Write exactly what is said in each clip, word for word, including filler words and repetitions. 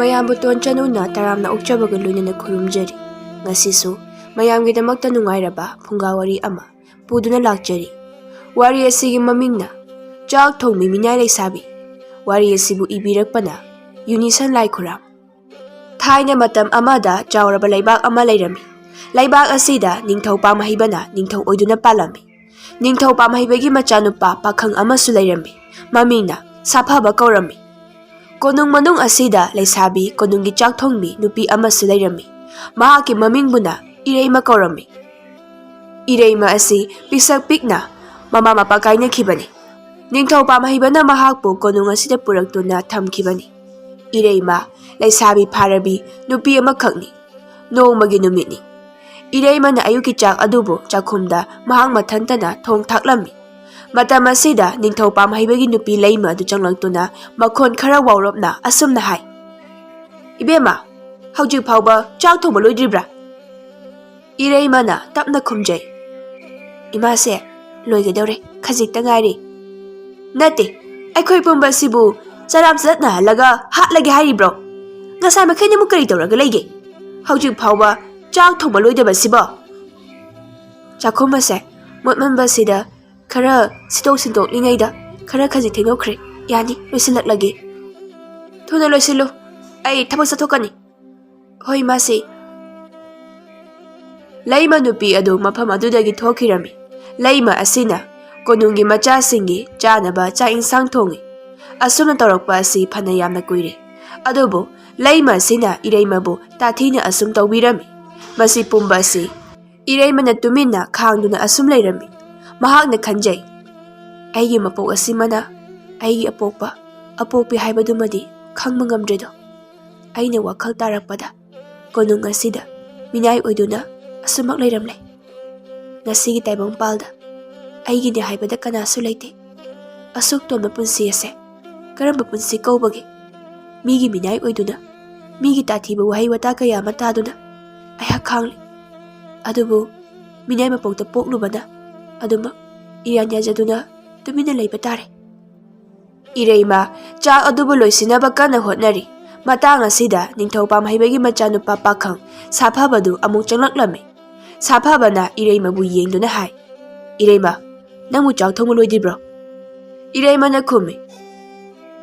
ꯃꯌꯥꯝꯕꯨ ꯇꯣꯟ ꯆꯅꯨꯅ ꯇꯔꯥꯝꯅ ꯑꯣꯛꯆꯕꯒ ꯂꯣꯏꯅꯅ ꯈꯨꯔꯨꯝꯖꯔꯤ꯫ ꯉꯁꯤꯁꯨ ꯃꯌꯥꯝꯒꯤꯗꯃꯛꯇ ꯅꯨꯡꯉꯥꯏꯔꯕ ꯐꯨꯡꯒꯥ ꯋꯥꯔꯤ ꯑꯃ ꯄꯨꯗꯨꯅ ꯂꯥꯛꯆꯔꯤ꯫ ꯋꯥꯔꯤ ꯑꯁꯤꯒꯤ ꯃꯃꯤꯡꯅ ꯆꯥꯛ ꯊꯣꯡꯕꯤ ꯃꯤꯅꯥꯏ ꯂꯩꯁꯥꯕꯤ꯫ ꯋꯥꯔꯤ ꯑꯁꯤꯕꯨ ꯏꯕꯤꯔꯛꯄꯅ ꯌꯨꯅꯤꯁꯟ ꯂꯥꯏꯈꯨꯔꯥꯝ꯫ ꯊꯥꯏꯅ ꯃꯇꯝ ꯑꯃꯗ ꯆꯥꯎꯔꯕ ꯂꯩꯕꯥꯛ ꯑꯃ ꯂꯩꯔꯝꯃꯤ꯫ ꯂꯩꯕꯥꯛ ꯑꯁꯤꯗ ꯅꯤꯡꯊꯧ ꯄꯥꯝꯍꯩꯕꯅ ꯅꯤꯡꯊꯧ ꯑꯣꯏꯗꯨꯅ ꯄꯥꯜꯂꯝꯃꯤ꯫ ꯅꯤꯡꯊꯧ ꯄꯥꯝꯍꯩꯕꯒꯤ ꯃꯆꯥꯅꯨꯄꯥ ꯄꯥꯈꯪ ꯑꯃꯁꯨ ꯂꯩꯔꯝꯃꯤ꯫ ꯃꯃꯤꯡꯅ ꯁꯥꯐꯕ ꯀꯧꯔꯝꯃꯤ꯫ ꯀꯣꯅꯨꯡ ꯃꯅꯨꯡ ꯑꯁꯤꯗ ꯂꯩꯁꯥꯕꯤ ꯀꯣꯅꯨꯡꯒꯤ ꯆꯥꯛ ꯊꯣꯡꯕꯤ ꯅꯨꯄꯤ ꯑꯃꯁꯨ ꯂꯩꯔꯝꯃꯤ꯫ ꯃꯍꯥꯛꯀꯤ ꯃꯃꯤꯡꯕꯨꯅ ꯏꯔꯩꯃ ꯀꯧꯔꯝꯃꯤ꯫ ꯏꯔꯩꯃ ꯑꯁꯤ ꯄꯤꯁꯛ ꯄꯤꯛꯅ ꯃꯃꯥ ꯃꯄꯥ ꯀꯥꯏꯅꯈꯤꯕꯅꯤ꯫ ꯅꯤꯡꯊꯧ ꯄꯥꯝꯍꯩꯕꯅ ꯃꯍꯥꯛꯄꯨ ꯀꯣꯅꯨꯡ ꯑꯁꯤꯗ ꯄꯨꯔꯛꯇꯨꯅ ꯊꯝꯈꯤꯕꯅꯤ꯫ ꯏꯔꯩꯃ ꯂꯩꯁꯥꯕꯤ ꯐꯥꯔꯕꯤ ꯅꯨꯄꯤ ꯑꯃꯈꯛꯅꯤ꯫ ꯅꯣꯡꯃꯒꯤ ꯅꯨꯃꯤꯠꯅꯤ꯫ ꯏꯔꯩꯃꯅ ꯑꯌꯨꯛꯀꯤ ꯆꯥꯛ ꯑꯗꯨꯕꯨ ꯆꯥꯛꯈꯨꯝꯗ ꯃꯍꯥꯛ ꯃꯊꯟꯇꯅ ꯊꯣꯡ ꯊꯥꯛꯂꯝꯃꯤ꯫ ꯃꯇꯝ ꯑꯁꯤꯗ ꯅꯤꯡꯊꯧ ꯄꯥꯝꯍꯩꯕꯒꯤ ꯅꯨꯄꯤ ꯂꯩꯃ ꯑꯗꯨ ꯆꯪꯂꯛꯇꯨꯅ ꯃꯈꯣꯟ ꯈꯔ ꯋꯥꯎꯔꯞꯅ ꯑꯁꯨꯝꯅ ꯍꯥꯏ, "ꯏꯕꯦꯝꯃ, ꯍꯧꯖꯤꯛ ꯐꯥꯎꯕ ꯆꯥꯛ ꯊꯣꯡꯕ ꯂꯣꯏꯗ꯭ꯔꯤꯕ꯭ꯔꯥ?" ꯏꯔꯩꯃꯅ ꯇꯞꯅ ꯈꯨꯝꯖꯩ, "ꯏꯃꯥꯁꯦ, ꯂꯣꯏꯒꯗꯧꯔꯦ, ꯈꯖꯤꯛꯇ ꯉꯥꯏꯔꯦ꯫" "ꯅꯠꯇꯦ, ꯑꯩꯈꯣꯏ ꯄꯨꯝꯕꯁꯤꯕꯨ ꯆꯔꯥꯝ ꯆꯠꯅꯍꯜꯂꯒ ꯍꯥꯠꯂꯒꯦ ꯍꯥꯏꯔꯤꯕ꯭ꯔꯣ? ꯉꯁꯥꯏ ꯃꯈꯩꯅ ꯑꯃꯨꯛ ꯀꯔꯤ ꯇꯧꯔꯒ ꯂꯩꯒꯦ? ꯍꯧꯖꯤꯛ ꯐꯥꯎꯕ ꯆꯥꯛ ꯊꯣꯡꯕ ꯂꯣꯏꯗꯕꯁꯤꯕꯣ?" ꯆꯥꯛꯈꯨꯝ ꯑꯁꯦ ꯃꯣꯠꯃꯟꯕꯁꯤꯗ ꯈꯔ ꯁꯤꯠꯇꯣꯛ ꯁꯤꯟꯗꯣꯛꯂꯤꯉꯩꯗ ꯈꯔ ꯈꯖꯤꯛ ꯊꯦꯡꯗꯣꯛꯈ꯭ꯔꯦ꯫ ꯌꯥꯅꯤ, ꯂꯣꯏꯁꯤꯜꯂꯛꯂꯒꯦ꯫ "ꯊꯨꯅ ꯂꯣꯏꯁꯤꯜꯂꯨ, ꯑꯩ ꯊꯕꯛ ꯆꯠꯊꯣꯛꯀꯅꯤ꯫" "ꯍꯣꯏ, ꯃꯥꯁꯤ꯫" ꯂꯩꯃ ꯅꯨꯄꯤ ꯑꯗꯨ ꯃꯐꯝ ꯑꯗꯨꯗꯒꯤ ꯊꯣꯛꯈꯤꯔꯝꯃꯤ꯫ ꯂꯩꯃ ꯑꯁꯤꯅ ꯀꯣꯅꯨꯡꯒꯤ ꯃꯆꯥꯁꯤꯡꯒꯤ ꯆꯥꯅꯕ ꯆꯥꯛ ꯏꯟꯁꯥꯡ ꯊꯣꯡꯏ꯫ ꯑꯁꯨꯝꯅ ꯇꯧꯔꯛꯄ ꯑꯁꯤ ꯐꯅ ꯌꯥꯝꯅ ꯀꯨꯏꯔꯦ꯫ ꯑꯗꯨꯕꯨ ꯂꯩꯃ ꯑꯁꯤꯅ ꯏꯔꯩꯃꯕꯨ ꯇꯥꯊꯤꯅ ꯑꯁꯨꯝ ꯇꯧꯕꯤꯔꯝꯃꯤ꯫ ꯃꯁꯤ ꯄꯨꯝꯕ ꯑꯁꯤ ꯏꯔꯩꯃꯅ ꯇꯨꯃꯤꯟꯅ ꯈꯥꯡꯗꯨꯅ ꯑꯁꯨꯝ ꯂꯩꯔꯝꯃꯤ꯫ ꯃꯍꯥꯛꯅ ꯈꯟꯖꯩ, "ꯑꯩꯒꯤ ꯃꯄꯣꯛ ꯑꯁꯤꯃꯅ ꯑꯩꯒꯤ ꯑꯄꯣꯛꯄ, ꯑꯄꯣꯛꯄꯤ ꯍꯥꯏꯕꯗꯨꯃꯗꯤ ꯈꯪꯕ ꯉꯝꯗ꯭ꯔꯦꯗꯣ꯫ ꯑꯩꯅ ꯋꯥꯈꯜ ꯇꯥꯔꯛꯄꯗ ꯀꯣꯅꯨꯡ ꯑꯁꯤꯗ ꯃꯤꯅꯥꯏ ꯑꯣꯏꯗꯨꯅ ꯑꯁꯨꯝꯃꯛ ꯂꯩꯔꯝꯂꯦ꯫ ꯉꯁꯤꯒꯤ ꯇꯥꯏꯕꯪꯄꯥꯜꯗ ꯑꯩꯒꯤꯅꯦ ꯍꯥꯏꯕꯗ ꯀꯅꯥꯁꯨ ꯂꯩꯇꯦ꯫ ꯑꯁꯨꯛ ꯇꯣꯟꯕ ꯄꯨꯟꯁꯤ ꯑꯁꯦ ꯀꯔꯝꯕ ꯄꯨꯟꯁꯤ ꯀꯧꯕꯒꯦ? ꯃꯤꯒꯤ ꯃꯤꯅꯥꯏ ꯑꯣꯏꯗꯨꯅ, ꯃꯤꯒꯤ ꯇꯥꯊꯤꯕ ꯋꯥꯍꯩ ꯋꯥꯇꯥ ꯀꯌꯥ ꯑꯃ ꯇꯥꯗꯨꯅ ꯑꯩꯍꯥꯛ ꯈꯥꯡꯂꯤ꯫ ꯑꯗꯨꯕꯨ ꯃꯤꯅꯥꯏ ꯃꯄꯣꯛꯇ ꯄꯣꯛꯂꯨꯕꯅ ꯑꯗꯨꯃꯛ ꯏꯔꯥꯟ ꯌꯥꯖꯗꯨꯅ ꯇꯨꯃꯤꯟꯅ ꯂꯩꯕ ꯇꯥꯔꯦ꯫" ꯏꯔꯩꯃ ꯆꯥꯛ ꯑꯗꯨꯕꯨ ꯂꯣꯏꯁꯤꯟꯅꯕ ꯀꯟꯅ ꯍꯣꯠꯅꯔꯤ꯫ ꯃꯇꯥꯡ ꯑꯁꯤꯗ ꯅꯤꯡꯊꯧ ꯄꯥꯝꯍꯩꯕꯒꯤ ꯃꯆꯥꯅꯨꯄꯥ ꯄꯥꯈꯪ ꯁꯥꯐꯕꯗꯨ ꯑꯃꯨꯛ ꯆꯪꯂꯛꯂꯝꯃꯤ꯫ ꯁꯥꯐꯕꯅ ꯏꯔꯩꯃꯕꯨ ꯌꯦꯡꯗꯨꯅ ꯍꯥꯏ, "ꯏꯔꯩꯃ, ꯅꯪꯕꯨ ꯆꯥꯛ ꯊꯣꯡꯕ ꯂꯣꯏꯗ꯭ꯔꯤꯕ꯭ꯔꯣ?" ꯏꯔꯩꯃꯅ ꯈꯨꯝꯃꯤ,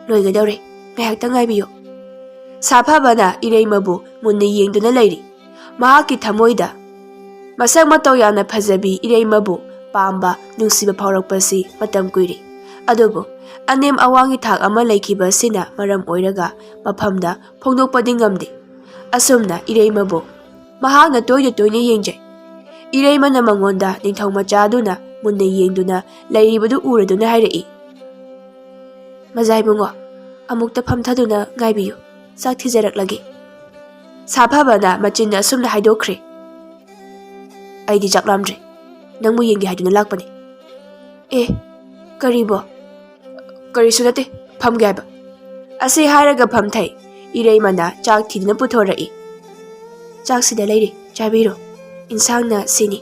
"ꯂꯣꯏꯒꯗꯧꯔꯦ, ꯉꯥꯏꯍꯥꯛꯇꯪ ꯉꯥꯏꯕꯤꯌꯨ꯫" ꯁꯥꯐꯕꯅ ꯏꯔꯩꯃꯕꯨ ꯃꯨꯟꯅ ꯌꯦꯡꯗꯨꯅ ꯂꯩꯔꯤ꯫ ꯃꯍꯥꯛꯀꯤ ꯊꯃꯣꯏꯗ ꯃꯁꯛ ꯃꯇꯧ ꯌꯥꯝꯅ ꯐꯖꯕꯤ ꯏꯔꯩꯃꯕꯨ ꯄꯥꯝꯕ, ꯅꯨꯡꯁꯤꯕ ꯐꯥꯎꯔꯛꯄꯁꯤ ꯃꯇꯝ ꯀꯨꯏꯔꯦ꯫ ꯑꯗꯨꯕꯨ ꯑꯅꯦꯝ ꯑꯋꯥꯡꯒꯤ ꯊꯥꯛ ꯑꯃ ꯂꯩꯈꯤꯕ ꯑꯁꯤꯅ ꯃꯔꯝ ꯑꯣꯏꯔꯒ ꯃꯐꯝꯗ ꯐꯣꯡꯗꯣꯛꯄꯗꯤ ꯉꯝꯗꯦ꯫ ꯑꯁꯨꯝꯅ ꯏꯔꯩꯃꯕꯨ ꯃꯍꯥꯛꯅ ꯇꯣꯏꯅ ꯇꯣꯏꯅ ꯌꯦꯡꯖꯩ꯫ ꯏꯔꯩꯃꯅ ꯃꯉꯣꯟꯗ ꯅꯤꯡꯊꯧ ꯃꯆꯥ ꯑꯗꯨꯅ ꯃꯨꯟꯅ ꯌꯦꯡꯗꯨꯅ ꯂꯩꯔꯤꯕꯗꯨ ꯎꯔꯗꯨꯅ ꯍꯥꯏꯔꯛꯏ, "ꯃꯖꯥ ꯏꯕꯨꯡꯉꯣ, ꯑꯃꯨꯛꯇ ꯐꯝꯊꯗꯨꯅ ꯉꯥꯏꯕꯤꯌꯨ, ꯆꯥꯛ ꯊꯤꯖꯔꯛꯂꯒꯦ꯫" ꯁꯥꯐꯕꯅ ꯃꯆꯤꯟꯅ ꯑꯁꯨꯝꯅ ꯍꯥꯏꯗꯣꯛꯈ꯭ꯔꯦ, "ꯑꯩꯗꯤ ꯆꯥꯛ ꯂꯥꯝꯗ꯭ꯔꯦ, ꯅꯪꯕꯨ ꯌꯦꯡꯒꯦ ꯍꯥꯏꯗꯨꯅ ꯂꯥꯛꯄꯅꯦ꯫" "ꯑꯦ, ꯀꯔꯤꯕꯣ?" "ꯀꯔꯤꯁꯨ ꯅꯠꯇꯦ, ꯐꯝꯒꯦ ꯍꯥꯏꯕ꯫" ꯑꯁꯤ ꯍꯥꯏꯔꯒ ꯐꯝꯊꯩ꯫ ꯏꯔꯩꯃꯅ ꯆꯥꯛ ꯊꯤꯗꯨꯅ ꯄꯨꯊꯣꯔꯛꯏ꯫ "ꯆꯥꯛꯁꯤꯗ ꯂꯩꯔꯦ, ꯆꯥꯕꯤꯔꯣ꯫ ꯏꯟꯁꯥꯡꯅ ꯁꯤꯅꯤ꯫"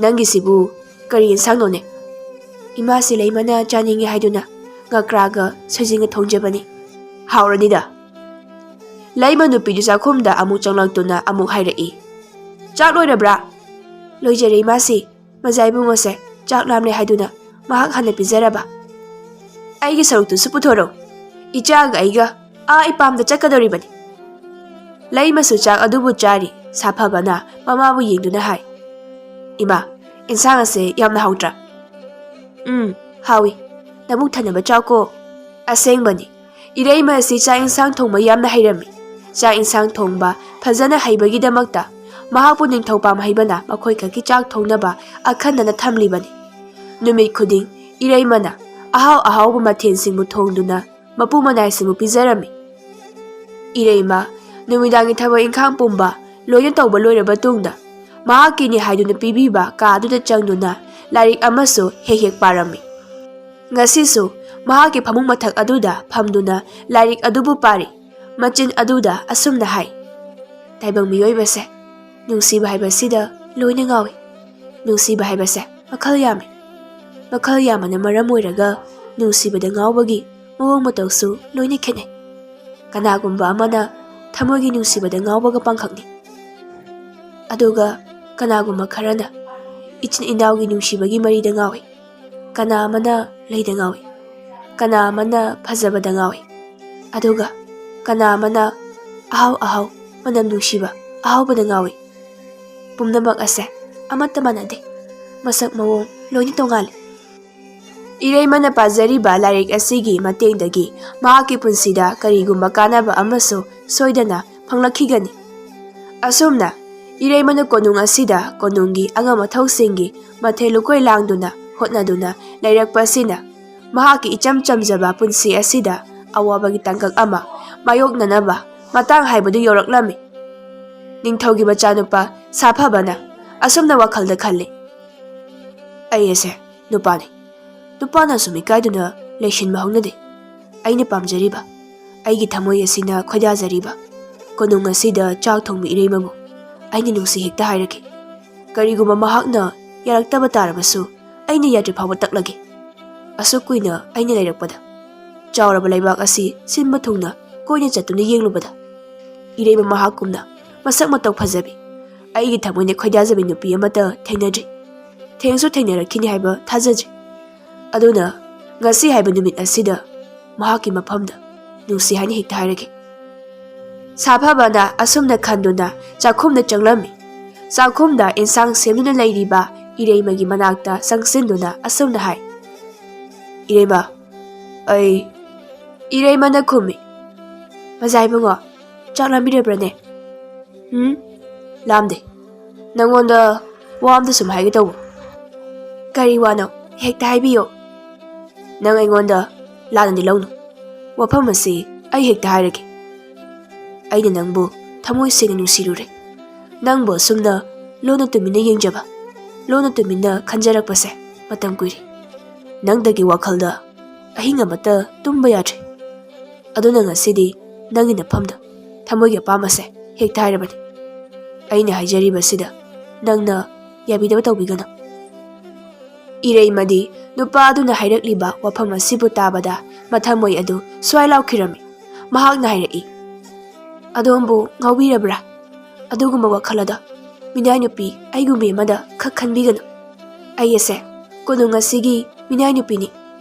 "ꯅꯪꯒꯤꯁꯤꯕꯨ ꯀꯔꯤ ꯏꯟꯁꯥꯡꯅꯣꯅꯦ?" "ꯏꯃꯥꯁꯤ ꯂꯩꯃꯅ ꯆꯥꯅꯤꯡꯉꯤ ꯍꯥꯏꯗꯨꯅ ꯉꯀ꯭ꯔꯥꯒ ꯁꯣꯏꯖꯤꯟꯒ ꯊꯣꯡꯖꯕꯅꯤ꯫ ꯍꯥꯎꯔꯅꯤꯗ꯫" ꯂꯩꯃ ꯅꯨꯄꯤꯗꯨ ꯆꯥꯛꯈꯨꯝꯗ ꯑꯃꯨꯛ ꯆꯪꯂꯛꯇꯨꯅ ꯑꯃꯨꯛ ꯍꯥꯏꯔꯛꯏ, "ꯆꯥꯛ ꯂꯣꯏꯔꯕ꯭ꯔꯥ?" "ꯂꯣꯏꯖꯔꯦ ꯏꯃꯥꯁꯤ, ꯃꯖꯥ ꯏꯕꯨꯡꯉꯣꯁꯦ ꯆꯥꯛ ꯂꯥꯝꯂꯦ ꯍꯥꯏꯗꯨꯅ ꯃꯍꯥꯛ ꯍꯥꯟꯅ ꯄꯤꯖꯔꯕ꯫" "ꯑꯩꯒꯤ ꯁꯔꯨꯛꯇꯨꯁꯨ ꯄꯨꯊꯣꯔꯛꯎ, ꯏꯆꯥꯒ ꯑꯩꯒ ꯑꯥ ꯏꯄꯥꯝꯗ ꯆꯠꯀꯗꯧꯔꯤꯕꯅꯤ꯫" ꯂꯩꯃꯁꯨ ꯆꯥꯛ ꯑꯗꯨꯕꯨ ꯆꯥꯔꯤ꯫ ꯁꯥꯐꯕꯅ ꯃꯃꯥꯕꯨ ꯌꯦꯡꯗꯨꯅ ꯍꯥꯏ, "ꯏꯃꯥ, ꯏꯟꯁꯥꯡ ꯑꯁꯦ ꯌꯥꯝꯅ ꯍꯥꯎꯇ꯭ꯔꯥ?" "ꯎꯝ, ꯍꯥꯎꯏ꯫ ꯅꯕꯨꯛ ꯊꯟꯅꯕ ꯆꯥꯎꯀꯣ꯫" ꯑꯁꯦꯡꯕꯅꯤ, ꯏꯔꯩꯃ ꯑꯁꯤ ꯆꯥꯛ ꯏꯟꯁꯥꯡ ꯊꯣꯡꯕ ꯌꯥꯝꯅ ꯍꯩꯔꯝꯃꯤ꯫ ꯆꯥꯛ ꯏꯟꯁꯥꯡ ꯊꯣꯡꯕ ꯐꯖꯅ ꯍꯩꯕꯒꯤꯗꯃꯛꯇ ꯃꯍꯥꯛꯄꯨ ꯅꯤꯡꯊꯧ ꯄꯥꯝꯍꯩꯕꯅ ꯃꯈꯣꯏ ꯈꯛꯀꯤ ꯆꯥꯛ ꯊꯣꯡꯅꯕ ꯑꯈꯟꯅꯅ ꯊꯝꯂꯤꯕꯅꯤ꯫ ꯅꯨꯃꯤꯠ ꯈꯨꯗꯤꯡ ꯏꯔꯩꯃꯅ ꯑꯍꯥꯎ ꯑꯍꯥꯎꯕ ꯃꯊꯦꯜꯁꯤꯡꯕꯨ ꯊꯣꯡꯗꯨꯅ ꯃꯄꯨ ꯃꯅꯥꯏꯁꯤꯡꯕꯨ ꯄꯤꯖꯔꯝꯃꯤ꯫ ꯏꯔꯩꯃ ꯅꯨꯃꯤꯗꯥꯡꯒꯤ ꯊꯕꯛ ꯏꯟꯈꯥꯡ ꯄꯨꯝꯕ ꯂꯣꯏꯅ ꯇꯧꯕ ꯂꯣꯏꯔꯕ ꯇꯨꯡꯗ, ꯃꯍꯥꯛꯀꯤꯅꯤ ꯍꯥꯏꯗꯨꯅ ꯄꯤꯕꯤꯕ ꯀꯥ ꯑꯗꯨꯗ ꯆꯪꯗꯨꯅ ꯂꯥꯏꯔꯤꯛ ꯑꯃꯁꯨ ꯍꯦꯛ ꯍꯦꯛ ꯄꯥꯔꯝꯃꯤ꯫ ꯉꯁꯤꯁꯨ ꯃꯍꯥꯛꯀꯤ ꯐꯃꯨꯡ ꯃꯊꯛ ꯑꯗꯨꯗ ꯐꯝꯗꯨꯅ ꯂꯥꯏꯔꯤꯛ ꯑꯗꯨꯕꯨ ꯄꯥꯔꯤ꯫ ꯃꯆꯤꯟ ꯑꯗꯨꯗ ꯑꯁꯨꯝꯅ ꯍꯥꯏ, "ꯇꯥꯏꯕꯪ ꯃꯤꯑꯣꯏꯕꯁꯦ, ꯅꯨꯡꯁꯤꯕ ꯍꯥꯏꯕꯁꯤꯗ ꯂꯣꯏꯅ ꯉꯥꯎꯏ꯫ ꯅꯨꯡꯁꯤꯕ ꯍꯥꯏꯕꯁꯦ ꯃꯈꯜ ꯌꯥꯝꯃꯤ꯫ ꯃꯈꯜ ꯌꯥꯝꯕꯅ ꯃꯔꯝ ꯑꯣꯏꯔꯒ ꯅꯨꯡꯁꯤꯕꯗ ꯉꯥꯎꯕꯒꯤ ꯃꯑꯣꯡ ꯃꯇꯧꯁꯨ ꯂꯣꯏꯅ ꯈꯦꯠꯅꯩ꯫ ꯀꯅꯥꯒꯨꯝꯕ ꯑꯃꯅ ꯊꯃꯣꯏꯒꯤ ꯅꯨꯡꯁꯤꯕꯗ ꯉꯥꯎꯕꯒ ꯄꯥꯡꯈꯛꯅꯤ꯫ ꯑꯗꯨꯒ ꯀꯅꯥꯒꯨꯝꯕ ꯈꯔꯅ ꯏꯆꯤꯟ ꯏꯅꯥꯎꯒꯤ ꯅꯨꯡꯁꯤꯕꯒꯤ ꯃꯔꯤꯗ ꯉꯥꯎꯏ꯫ ꯀꯅꯥ ꯑꯃꯅ ꯂꯩꯗ ꯉꯥꯎꯏ꯫ ꯀꯅꯥ ꯑꯃꯅ ꯐꯖꯕꯗ ꯉꯥꯎꯏ꯫ ꯑꯗꯨꯒ ꯀꯅꯥ ꯑꯃꯅ ꯑꯍꯥꯎ ꯑꯍꯥꯎ ꯃꯅꯝ ꯅꯨꯡꯁꯤꯕ ꯑꯍꯥꯎꯕꯗ ꯉꯥꯎꯏ꯫ ꯄꯨꯝꯅꯃꯛ ꯑꯁꯦ ꯑꯃꯠꯇ ꯃꯥꯟꯅꯗꯦ꯫ ꯃꯁꯛ ꯃꯑꯣꯡ ꯂꯣꯏꯅ ꯇꯣꯉꯥꯜꯂꯤ꯫ ꯏꯔꯩꯃꯅ ꯄꯥꯖꯔꯤꯕ ꯂꯥꯏꯔꯤꯛ ꯑꯁꯤꯒꯤ ꯃꯇꯦꯡꯗꯒꯤ ꯃꯍꯥꯛꯀꯤ ꯄꯨꯟꯁꯤꯗ ꯀꯔꯤꯒꯨꯝꯕ ꯀꯥꯟꯅꯕ ꯑꯃꯁꯨ ꯁꯣꯏꯗꯅ ꯐꯪꯂꯛꯈꯤꯒꯅꯤ꯫ ꯑꯁꯨꯝꯅ ꯏꯔꯩꯃꯅ ꯀꯣꯅꯨꯡ ꯑꯁꯤꯗ ꯀꯣꯅꯨꯡꯒꯤ ꯑꯉꯝ ꯑꯊꯧꯁꯤꯡꯒꯤ ꯃꯊꯦꯜ ꯂꯨꯀꯣꯏ ꯂꯥꯡꯗꯨꯅ ꯍꯣꯠꯅꯗꯨꯅ ꯂꯩꯔꯛꯄ ꯑꯁꯤꯅ ꯃꯍꯥꯛꯀꯤ ꯏꯆꯝ ꯆꯝꯖꯕ ꯄꯨꯟꯁꯤ ꯑꯁꯤꯗ ꯑꯋꯥꯕꯒꯤ ꯇꯥꯡꯀꯛ ꯑꯃ ꯃꯥꯌꯣꯛꯅꯅꯕ ꯃꯇꯥꯡ ꯍꯥꯏꯕꯗꯨ ꯌꯧꯔꯛꯂꯝꯃꯤ꯫ ꯅꯤꯡꯊꯧꯒꯤ ꯃꯆꯥꯅꯨꯄꯥ ꯁꯥꯐꯕꯅ ꯑꯁꯨꯝꯅ ꯋꯥꯈꯜꯗ ꯈꯜꯂꯤ, "ꯑꯩ ꯑꯁꯦ ꯅꯨꯄꯥꯅꯤ꯫ ꯅꯨꯄꯥꯅ ꯑꯁꯨꯝ ꯏꯀꯥꯏꯗꯨꯅ ꯂꯩꯁꯤꯟꯕ ꯍꯧꯅꯗꯦ꯫ ꯑꯩꯅ ꯄꯥꯝꯖꯔꯤꯕ, ꯑꯩꯒꯤ ꯊꯃꯣꯏ ꯑꯁꯤꯅ ꯈꯣꯏꯗꯥꯖꯔꯤꯕ ꯀꯣꯅꯨꯡ ꯑꯁꯤꯗ ꯆꯥꯛ ꯊꯣꯡꯕ ꯏꯔꯩꯃꯕꯨ ꯑꯩꯅ ꯅꯨꯡꯁꯤ ꯍꯦꯛꯇ ꯍꯥꯏꯔꯒꯦ꯫ ꯀꯔꯤꯒꯨꯝꯕ ꯃꯍꯥꯛꯅ ꯌꯥꯔꯛꯇꯕ ꯇꯥꯔꯕꯁꯨ ꯑꯩꯅ ꯌꯥꯗ꯭ꯔꯤ ꯐꯥꯎꯕ ꯇꯛꯂꯒꯦ꯫ ꯑꯁꯨꯛ ꯀꯨꯏꯅ ꯑꯩꯅ ꯂꯩꯔꯛꯄꯗ, ꯆꯥꯎꯔꯕ ꯂꯩꯕꯥꯛ ꯑꯁꯤ ꯁꯤꯟꯕ ꯊꯨꯡꯅ ꯀꯣꯏꯅ ꯆꯠꯇꯨꯅ ꯌꯦꯡꯂꯨꯕꯗ, ꯏꯔꯩꯃ ꯃꯍꯥꯛꯀꯨꯝꯅ ꯃꯁꯛ ꯃꯇꯧ ꯐꯖꯕꯤ, ꯑꯩꯒꯤ ꯊꯃꯣꯏꯅ ꯈꯣꯏꯗꯥꯖꯕꯤ ꯅꯨꯄꯤ ꯑꯃꯠꯇ ꯊꯦꯡꯅꯗ꯭ꯔꯤ꯫ ꯊꯦꯡꯁꯨ ꯊꯦꯡꯅꯔꯛꯈꯤꯅꯤ ꯍꯥꯏꯕ ꯊꯥꯖꯗ꯭ꯔꯤ꯫ ꯑꯗꯨꯅ ꯉꯁꯤ ꯍꯥꯏꯕ ꯅꯨꯃꯤꯠ ꯑꯁꯤꯗ ꯃꯍꯥꯛꯀꯤ ꯃꯐꯝꯗ ꯅꯨꯡꯁꯤ ꯍꯥꯏꯅ ꯍꯦꯛꯇ ꯍꯥꯏꯔꯒꯦ꯫" ꯁꯥꯐꯕꯅ ꯑꯁꯨꯝꯅ ꯈꯟꯗꯨꯅ ꯆꯥꯛꯈꯨꯝꯗ ꯆꯪꯂꯝꯃꯤ꯫ ꯆꯥꯛꯈꯨꯝꯗ ꯏꯟꯁꯥꯡ ꯁꯦꯝꯗꯨꯅ ꯂꯩꯔꯤꯕ ꯏꯔꯩꯃꯒꯤ ꯃꯅꯥꯛꯇ ꯆꯪꯁꯤꯟꯗꯨꯅ ꯑꯁꯨꯝꯅ ꯍꯥꯏ, "ꯏꯔꯩꯃ, ꯑꯩ..." ꯏꯔꯩꯃꯅ ꯈꯨꯝꯃꯤ, "ꯃꯖꯥ ꯏꯕꯨꯡꯉꯣ, ꯆꯥꯛ ꯂꯥꯝꯕꯤꯔꯕ꯭ꯔꯅꯦ?" "ꯎꯝ, ꯂꯥꯝꯗꯦ꯫ ꯅꯪꯉꯣꯟꯗ ꯋꯥ ꯑꯝꯇ ꯁꯨꯝ ꯍꯥꯏꯒꯦ ꯇꯧꯕ꯫" "ꯀꯔꯤ ꯋꯥꯅꯣ? ꯍꯦꯛꯇ ꯍꯥꯏꯕꯤꯌꯣ꯫" "ꯅꯪ ꯑꯩꯉꯣꯟꯗ ꯂꯥꯟꯅꯗꯤ ꯂꯧꯅꯨ꯫ ꯋꯥꯐꯝ ꯑꯁꯤ ꯑꯩ ꯍꯦꯛꯇ ꯍꯥꯏꯔꯒꯦ꯫ ꯑꯩꯅ ꯅꯪꯕꯨ ꯊꯃꯣꯏ ꯁꯦꯡꯅ ꯅꯨꯡꯁꯤꯔꯨꯔꯦ꯫ ꯅꯪꯕꯨ ꯑꯁꯨꯝꯅ ꯂꯣꯟꯅ ꯇꯨꯃꯤꯟꯅ ꯌꯦꯡꯖꯕ, ꯂꯣꯟꯅ ꯇꯨꯃꯤꯟꯅ ꯈꯟꯖꯔꯛꯄꯁꯦ ꯃꯇꯝ ꯀꯨꯏꯔꯦ꯫ ꯅꯪꯗꯒꯤ ꯋꯥꯈꯜꯗ ꯑꯍꯤꯡ ꯑꯃꯠꯇ ꯇꯨꯝꯕ ꯌꯥꯗ꯭ꯔꯦ꯫ ꯑꯗꯨꯅ ꯉꯁꯤꯗꯤ ꯅꯪꯒꯤ ꯅꯐꯝꯗ ꯊꯃꯣꯏꯒꯤ ꯑꯄꯥꯝꯕꯁꯦ ꯍꯦꯛꯇ ꯍꯥꯏꯔꯕꯅꯤ꯫ ꯑꯩꯅ ꯍꯥꯏꯖꯔꯤꯕꯁꯤꯗ ꯅꯪꯅ ꯌꯥꯕꯤꯗꯕ ꯇꯧꯕꯤꯒꯅꯨ꯫" ꯏꯔꯩꯃꯗꯤ ꯅꯨꯄꯥ ꯑꯗꯨꯅ ꯍꯥꯏꯔꯛꯂꯤꯕ ꯋꯥꯐꯝ ꯑꯁꯤꯕꯨ ꯇꯥꯕꯗ ꯃꯊꯃꯣꯏ ꯑꯗꯨ ꯁ꯭ꯋꯥꯏ ꯂꯥꯎꯈꯤꯔꯝꯃꯤ꯫ ꯃꯍꯥꯛꯅ ꯍꯥꯏꯔꯛꯏ, "ꯑꯗꯣꯝꯕꯨ ꯉꯥꯎꯕꯤꯔꯕ꯭ꯔꯥ? ꯑꯗꯨꯒꯨꯝꯕ ꯋꯥꯈꯜ ꯑꯗꯣ ꯃꯤꯅꯥꯏ ꯅꯨꯄꯤ ꯑꯩꯒꯨꯝꯕꯤ ꯑꯃꯗ ꯈꯛ ꯈꯟꯕꯤꯒꯅꯨ꯫ ꯑꯩ ꯑꯁꯦ ꯀꯣꯅꯨꯡ ꯑꯁꯤꯒꯤ ꯃꯤꯅꯥꯏ ꯅꯨꯄꯤꯅꯤ,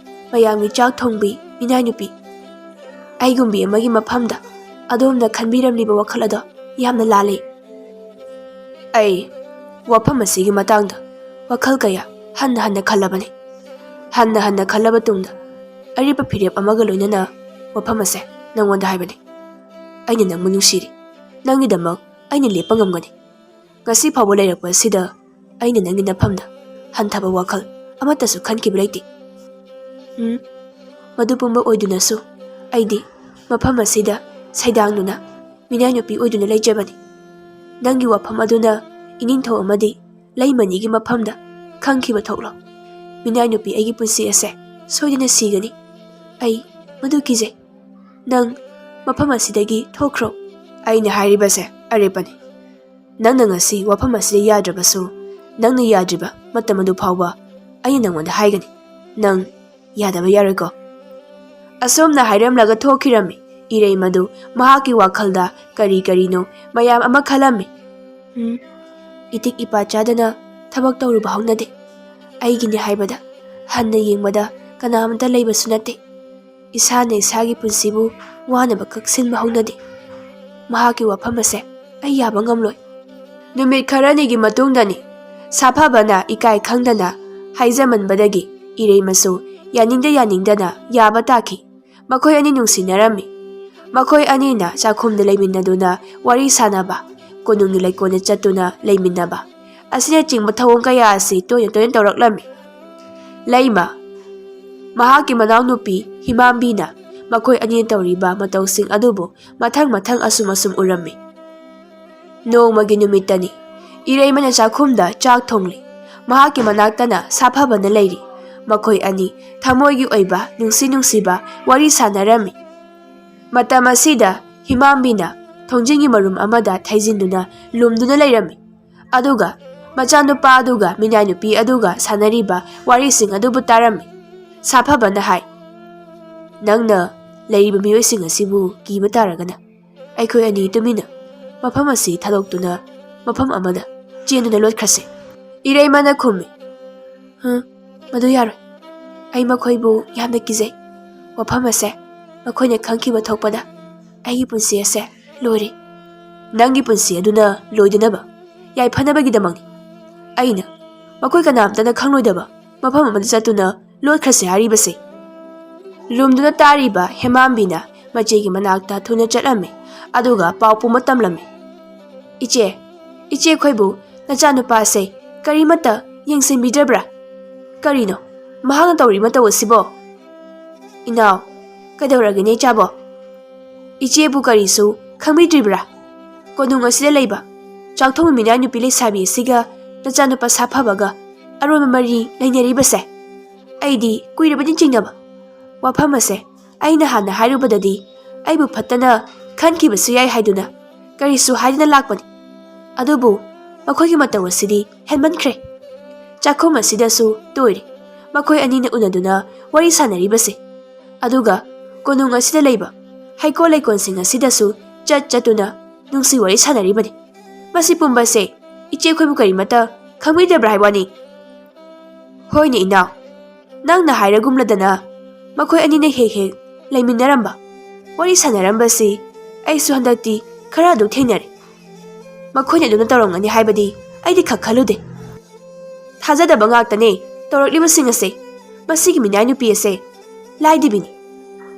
ꯃꯌꯥꯝꯒꯤ ꯆꯥꯛ ꯊꯣꯡꯕꯤ ꯃꯤꯅꯥꯏ ꯅꯨꯄꯤ꯫ ꯑꯩꯒꯨꯝꯕꯤ ꯑꯃꯒꯤ ꯃꯐꯝꯗ ꯑꯗꯣꯝꯅ ꯈꯟꯕꯤꯔꯝꯂꯤꯕ ꯋꯥꯈꯜ ꯑꯗꯣ ꯌꯥꯝꯅ ꯂꯥꯜꯂꯤ꯫ ꯑꯩ ꯋꯥꯐꯝ ꯑꯁꯤꯒꯤ ꯃꯇꯥꯡꯗ ꯋꯥꯈꯜ ꯀꯌꯥ ꯍꯟꯅ ꯍꯟꯅ ꯈꯜꯂꯕꯅꯤ꯫ ꯍꯟꯅ ꯍꯟꯅ ꯈꯜꯂꯕ ꯇꯨꯡꯗ ꯑꯔꯦꯞꯄ ꯐꯤꯔꯦꯞ ꯑꯃꯒ ꯂꯣꯏꯅꯅ ꯋꯥꯐꯝ ꯑꯁꯦ ꯅꯪꯉꯣꯟꯗ ꯍꯥꯏꯕꯅꯤ꯫ ꯑꯩꯅ ꯅꯪꯕꯨ ꯅꯨꯡꯁꯤꯔꯤ꯫ ꯅꯪꯒꯤꯗꯃꯛ ꯑꯩꯅ ꯂꯦꯞꯄ ꯉꯝꯒꯅꯤ꯫ ꯉꯁꯤ ꯐꯥꯎꯕ ꯂꯩꯔꯛꯄ ꯑꯁꯤꯗ ꯑꯩꯅ ꯅꯪꯒꯤ ꯅꯐꯝꯗ ꯍꯟꯊꯕ ꯋꯥꯈꯜ ꯑꯃꯠꯇꯁꯨ ꯈꯟꯈꯤꯕ ꯂꯩꯇꯦ꯫ ꯎꯝ, ꯃꯗꯨ ꯄꯨꯝꯕ ꯑꯣꯏꯗꯨꯅꯁꯨ ꯑꯩꯗꯤ ꯃꯐꯝ ꯑꯁꯤꯗ ꯁꯩꯗꯥꯡꯗꯨꯅ ꯃꯤꯅꯥꯏ ꯅꯨꯄꯤ ꯑꯣꯏꯗꯨꯅ ꯂꯩꯖꯕꯅꯤ꯫ ꯅꯪꯒꯤ ꯋꯥꯐꯝ ꯑꯗꯨꯅ ꯏꯅꯤꯡꯊꯧ ꯑꯃꯗꯤ ꯂꯩꯃꯅꯤꯒꯤ ꯃꯐꯝꯗ ꯈꯪꯈꯤꯕ ꯊꯣꯛꯂꯣ꯫ ꯃꯤꯅꯥꯏ ꯅꯨꯄꯤ ꯑꯩꯒꯤ ꯄꯨꯟꯁꯤ ꯑꯁꯦ ꯁꯣꯏꯗꯅ ꯁꯤꯒꯅꯤ꯫ ꯑꯩ ꯃꯗꯨ ꯀꯤꯖꯩ꯫ ꯅꯪ ꯃꯐꯝ ꯑꯁꯤꯗꯒꯤ ꯊꯣꯛꯈ꯭ꯔꯣ꯫" ꯑꯩꯅ ꯍꯥꯏꯔꯤꯕꯁꯦ ꯑꯔꯦꯞꯄꯅꯤ꯫ ꯅꯪꯅ ꯉꯁꯤ ꯋꯥꯐꯝ ꯑꯁꯤꯗ ꯌꯥꯗ꯭ꯔꯕꯁꯨ, ꯅꯪꯅ ꯌꯥꯗ꯭ꯔꯤꯕ ꯃꯇꯝ ꯑꯗꯨ ꯐꯥꯎꯕ ꯑꯩꯅ ꯅꯪꯉꯣꯟꯗ ꯍꯥꯏꯒꯅꯤ꯫ ꯅꯪ ꯌꯥꯗꯕ ꯌꯥꯔꯣꯏꯀꯣ꯫ ꯑꯁꯨꯝꯅ ꯍꯥꯏꯔꯝꯂꯒ ꯊꯣꯛꯈꯤꯔꯝꯃꯤ꯫ ꯏꯔꯩ ꯃꯗꯨ ꯃꯍꯥꯛꯀꯤ ꯋꯥꯈꯜꯗ ꯀꯔꯤ ꯀꯔꯤꯅꯣ ꯃꯌꯥꯝ ꯑꯃ ꯈꯜꯂꯝꯃꯤ꯫ ꯎꯝ, ꯏꯇꯤꯛ ꯏꯄꯥ ꯆꯥꯗꯅ ꯊꯕꯛ ꯇꯧꯔꯨꯕ ꯍꯧꯅꯗꯦ꯫ ꯑꯩꯒꯤꯅꯤ ꯍꯥꯏꯕꯗ ꯍꯟꯅ ꯌꯦꯡꯕꯗ ꯀꯅꯥꯃꯠꯇ ꯂꯩꯕꯁꯨ ꯅꯠꯇꯦ꯫ ꯏꯁꯥꯅ ꯏꯁꯥꯒꯤ ꯄꯨꯟꯁꯤꯕꯨ ꯋꯥꯅꯕ ꯀꯛꯁꯤꯟꯕ ꯍꯧꯅꯗꯦ꯫ ꯃꯍꯥꯛꯀꯤ ꯋꯥꯐꯝ ꯑꯁꯦ ꯑꯩ ꯌꯥꯕ ꯉꯝꯂꯣꯏ꯫ ꯅꯨꯃꯤꯠ ꯈꯔꯅꯤꯒꯤ ꯃꯇꯨꯡꯗꯅꯤ꯫ ꯁꯥꯐꯕꯅ ꯏꯀꯥꯏ ꯈꯪꯗꯅ ꯍꯥꯏꯖꯃꯟꯕꯗꯒꯤ ꯏꯔꯩꯃꯁꯨ ꯌꯥꯅꯤꯡꯗ ꯌꯥꯅꯤꯡꯗꯅ ꯌꯥꯕ ꯇꯥꯈꯤ꯫ ꯃꯈꯣꯏ ꯑꯅꯤ ꯅꯨꯡꯁꯤꯅꯔꯝꯃꯤ꯫ ꯃꯈꯣꯏ ꯑꯅꯤꯅ ꯆꯥꯛꯈꯨꯝꯗ ꯂꯩꯃꯤꯟꯅꯗꯨꯅ ꯋꯥꯔꯤ ꯁꯥꯟꯅꯕ, ꯀꯣꯅꯨꯡꯒꯤ ꯂꯩꯀꯣꯜꯗ ꯆꯠꯇꯨꯅ ꯂꯩꯃꯤꯟꯅꯕ ꯑꯁꯤꯅꯆꯤꯡꯕ ꯊꯧꯑꯣꯡ ꯀꯌꯥ ꯑꯁꯤ ꯇꯣꯏꯅ ꯇꯣꯏꯅ ꯇꯧꯔꯛꯂꯝꯃꯤ꯫ ꯂꯩꯃ, ꯃꯍꯥꯛꯀꯤ ꯃꯅꯥꯎꯅꯨꯄꯤ ꯍꯤꯃꯥꯝꯕꯤꯅ ꯃꯈꯣꯏ ꯑꯅꯤꯅ ꯇꯧꯔꯤꯕ ꯃꯇꯧꯁꯤꯡ ꯑꯗꯨꯕꯨ ꯃꯊꯪ ꯃꯊꯪ ꯑꯁꯨꯝ ꯑꯁꯨꯝ ꯎꯔꯝꯃꯤ꯫ ꯅꯣꯡꯃꯒꯤ ꯅꯨꯃꯤꯠꯇꯅꯤ꯫ ꯏꯔꯩꯃꯅ ꯆꯥꯛꯈꯨꯝꯗ ꯆꯥꯛ ꯊꯣꯡꯂꯤ꯫ ꯃꯍꯥꯛꯀꯤ ꯃꯅꯥꯛꯇꯅ ꯁꯥꯐꯕꯅ ꯂꯩꯔꯤ꯫ ꯃꯈꯣꯏ ꯑꯅꯤ ꯊꯃꯣꯏꯒꯤ ꯑꯣꯏꯕ ꯅꯨꯡꯁꯤ ꯅꯨꯡꯁꯤꯕ ꯋꯥꯔꯤ ꯁꯥꯟꯅꯔꯝꯃꯤ꯫ ꯃꯇꯝ ꯑꯁꯤꯗ ꯍꯤꯃꯥꯝꯕꯤꯅ ꯊꯣꯡꯖꯤꯟꯒꯤ ꯃꯔꯨꯝ ꯑꯃꯗ ꯊꯩꯖꯤꯟꯗꯨꯅ ꯂꯨꯝꯗꯨꯅ ꯂꯩꯔꯝꯃꯤ꯫ ꯑꯗꯨꯒ ꯃꯆꯥꯅꯨꯄꯥ ꯑꯗꯨꯒ ꯃꯤꯅꯥꯏ ꯅꯨꯄꯤ ꯑꯗꯨꯒ ꯁꯥꯟꯅꯔꯤꯕ ꯋꯥꯔꯤꯁꯤꯡ ꯑꯗꯨꯕꯨ ꯇꯥꯔꯝꯃꯤ꯫ ꯁꯥꯐꯕꯅ ꯍꯥꯏ, "ꯅꯪꯅ ꯂꯩꯔꯤꯕ ꯃꯤꯑꯣꯏꯁꯤꯡ ꯑꯁꯤꯕꯨ ꯀꯤꯕ ꯇꯥꯔꯒꯅ ꯑꯩꯈꯣꯏ ꯑꯅꯤ ꯇꯨꯃꯤꯟꯅ ꯃꯐꯝ ꯑꯁꯤ ꯊꯥꯗꯣꯛꯇꯨꯅ ꯃꯐꯝ ꯑꯃꯗ ꯆꯦꯟꯗꯨꯅ ꯂꯣꯠꯈ꯭ꯔꯁꯦ꯫ ꯏꯔꯩꯃꯅ ꯈꯨꯝꯃꯤ, "ꯍꯝ, ꯃꯗꯨ ꯌꯥꯔꯣꯏ꯫ ꯑꯩ ꯃꯈꯣꯏꯕꯨ ꯌꯥꯝꯅ ꯀꯤꯖꯩ꯫ ꯋꯥꯐꯝ ꯑꯁꯦ ꯃꯈꯣꯏꯅ ꯈꯪꯈꯤꯕ ꯊꯣꯛꯄꯗ ꯑꯩꯒꯤ ꯄꯨꯟꯁꯤ ꯑꯁꯦ ꯂꯣꯏꯔꯦ꯫ ꯅꯪꯒꯤ ꯄꯨꯟꯁꯤ ꯑꯗꯨꯅ ꯂꯣꯏꯗꯅꯕ ꯌꯥꯏꯐꯅꯕꯒꯤꯗꯃꯛꯅꯤ꯫ ꯑꯩꯅ ꯃꯈꯣꯏ ꯀꯅꯥꯝꯇꯅ ꯈꯪꯂꯣꯏꯗꯕ ꯃꯐꯝ ꯑꯃꯗ ꯆꯠꯇꯨꯅ ꯂꯣꯠꯈ꯭ꯔꯁꯦ ꯍꯥꯏꯔꯤꯕꯁꯦ꯫" ꯂꯨꯝꯗꯨꯅ ꯇꯥꯔꯤꯕ ꯍꯦꯃꯥꯝꯕꯤꯅ ꯃꯆꯦꯒꯤ ꯃꯅꯥꯛꯇ ꯊꯨꯅ ꯆꯠꯂꯝꯃꯤ, ꯑꯗꯨꯒ ꯄꯥꯎ ꯄꯨꯝꯕ ꯇꯝꯂꯝꯃꯤ꯫ "ꯏꯆꯦ, ꯏꯆꯦ ꯑꯩꯈꯣꯏꯕꯨ ꯅꯆꯥꯅꯨꯄꯥꯁꯦ ꯀꯔꯤꯃꯠꯇ ꯌꯦꯡꯁꯤꯟꯕꯤꯗ꯭ꯔꯕ꯭ꯔꯥ? ꯀꯔꯤꯅꯣ ꯃꯍꯥꯛꯅ ꯇꯧꯔꯤ ꯃꯇꯧ ꯑꯁꯤꯕꯣ?" "ꯏꯅꯥꯎ, ꯀꯩꯗꯧꯔꯒꯦꯅꯦ ꯏꯆꯥꯕꯣ? ꯏꯆꯦꯕꯨ ꯀꯔꯤꯁꯨ ꯈꯪꯕꯤꯗ꯭ꯔꯤꯕ꯭ꯔꯥ? ꯀꯣꯅꯨꯡ ꯑꯁꯤꯗ ꯂꯩꯕ ꯆꯥꯛꯊꯣꯡꯕꯤ ꯃꯤꯅꯥꯏ ꯅꯨꯄꯤ ꯂꯩꯁꯥꯕꯤ ꯑꯁꯤꯒ ꯅꯆꯥꯅꯨꯄꯥ ꯁꯥꯐꯕꯒ ꯑꯔꯣꯟꯕ ꯃꯔꯤ ꯂꯩꯅꯔꯤꯕꯁꯦ? ꯑꯩꯗꯤ ꯀꯨꯏꯔꯕꯅꯤ ꯆꯤꯡꯅꯕ꯫ ꯋꯥꯐꯝ ꯑꯁꯦ ꯑꯩꯅ ꯍꯥꯟꯅ ꯍꯥꯏꯔꯨꯕꯗꯗꯤ ꯑꯩꯕꯨ ꯐꯠꯇꯅ ꯈꯟꯈꯤꯕꯁꯨ ꯌꯥꯏ ꯍꯥꯏꯗꯨꯅ ꯀꯔꯤꯁꯨ ꯍꯥꯏꯗꯅ ꯂꯥꯛꯄꯅꯤ꯫ ꯑꯗꯨꯕꯨ ꯃꯈꯣꯏꯒꯤ ꯃꯇꯧ ꯑꯁꯤꯗꯤ ꯍꯦꯟꯃꯟꯈ꯭ꯔꯦ꯫ ꯆꯥꯛꯈꯨꯝ ꯑꯁꯤꯗꯁꯨ ꯇꯣꯏꯔꯦ ꯃꯈꯣꯏ ꯑꯅꯤꯅ ꯎꯅꯗꯨꯅ ꯋꯥꯔꯤ ꯁꯥꯟꯅꯔꯤꯕꯁꯦ꯫ ꯑꯗꯨꯒ ꯀꯣꯅꯨꯡ ꯑꯁꯤꯗ ꯂꯩꯕ ꯍꯩꯀꯣꯜ ꯂꯩꯀꯣꯜꯁꯤꯡ ꯑꯁꯤꯗꯁꯨ ꯆꯠ ꯆꯠꯇꯨꯅ ꯅꯨꯡꯁꯤ ꯋꯥꯔꯤ ꯁꯥꯟꯅꯔꯤꯕꯅꯤ꯫ ꯃꯁꯤ ꯄꯨꯝꯕꯁꯦ ꯏꯆꯦ ꯑꯩꯈꯣꯏꯕꯨ ꯀꯔꯤꯃꯠꯇ ꯈꯪꯕꯤꯗꯕ꯭ꯔꯥ ꯍꯥꯏꯕ ꯋꯥꯅꯤ?" "ꯍꯣꯏꯅꯦ ꯏꯅꯥꯎ, ꯅꯪꯅ ꯍꯥꯏꯔꯒꯨꯝꯂꯗꯅ ꯃꯈꯣꯏ ꯑꯅꯤꯅ ꯍꯦꯛ ꯍꯦꯛ ꯂꯩꯃꯤꯟꯅꯔꯝꯕ, ꯋꯥꯔꯤ ꯁꯥꯟꯅꯔꯝꯕꯁꯤ ꯑꯩꯁꯨ ꯍꯟꯗꯛꯇꯤ ꯈꯔ ꯑꯗꯨꯝ ꯊꯦꯡꯅꯔꯦ꯫ ꯃꯈꯣꯏꯅ ꯑꯗꯨꯝꯅ ꯇꯧꯔꯝꯒꯅꯤ ꯍꯥꯏꯕꯗꯤ ꯑꯩꯗꯤ ꯈꯛ ꯈꯜꯂꯨꯗꯦ꯫ ꯊꯥꯖꯗꯕ ꯉꯥꯛꯇꯅꯦ ꯇꯧꯔꯛꯂꯤꯕꯁꯤꯡ ꯑꯁꯦ꯫ ꯃꯁꯤꯒꯤ ꯃꯤꯅꯥꯏ ꯅꯨꯄꯤ ꯑꯁꯦ ꯂꯥꯏꯗꯤꯕꯤꯅꯤ꯫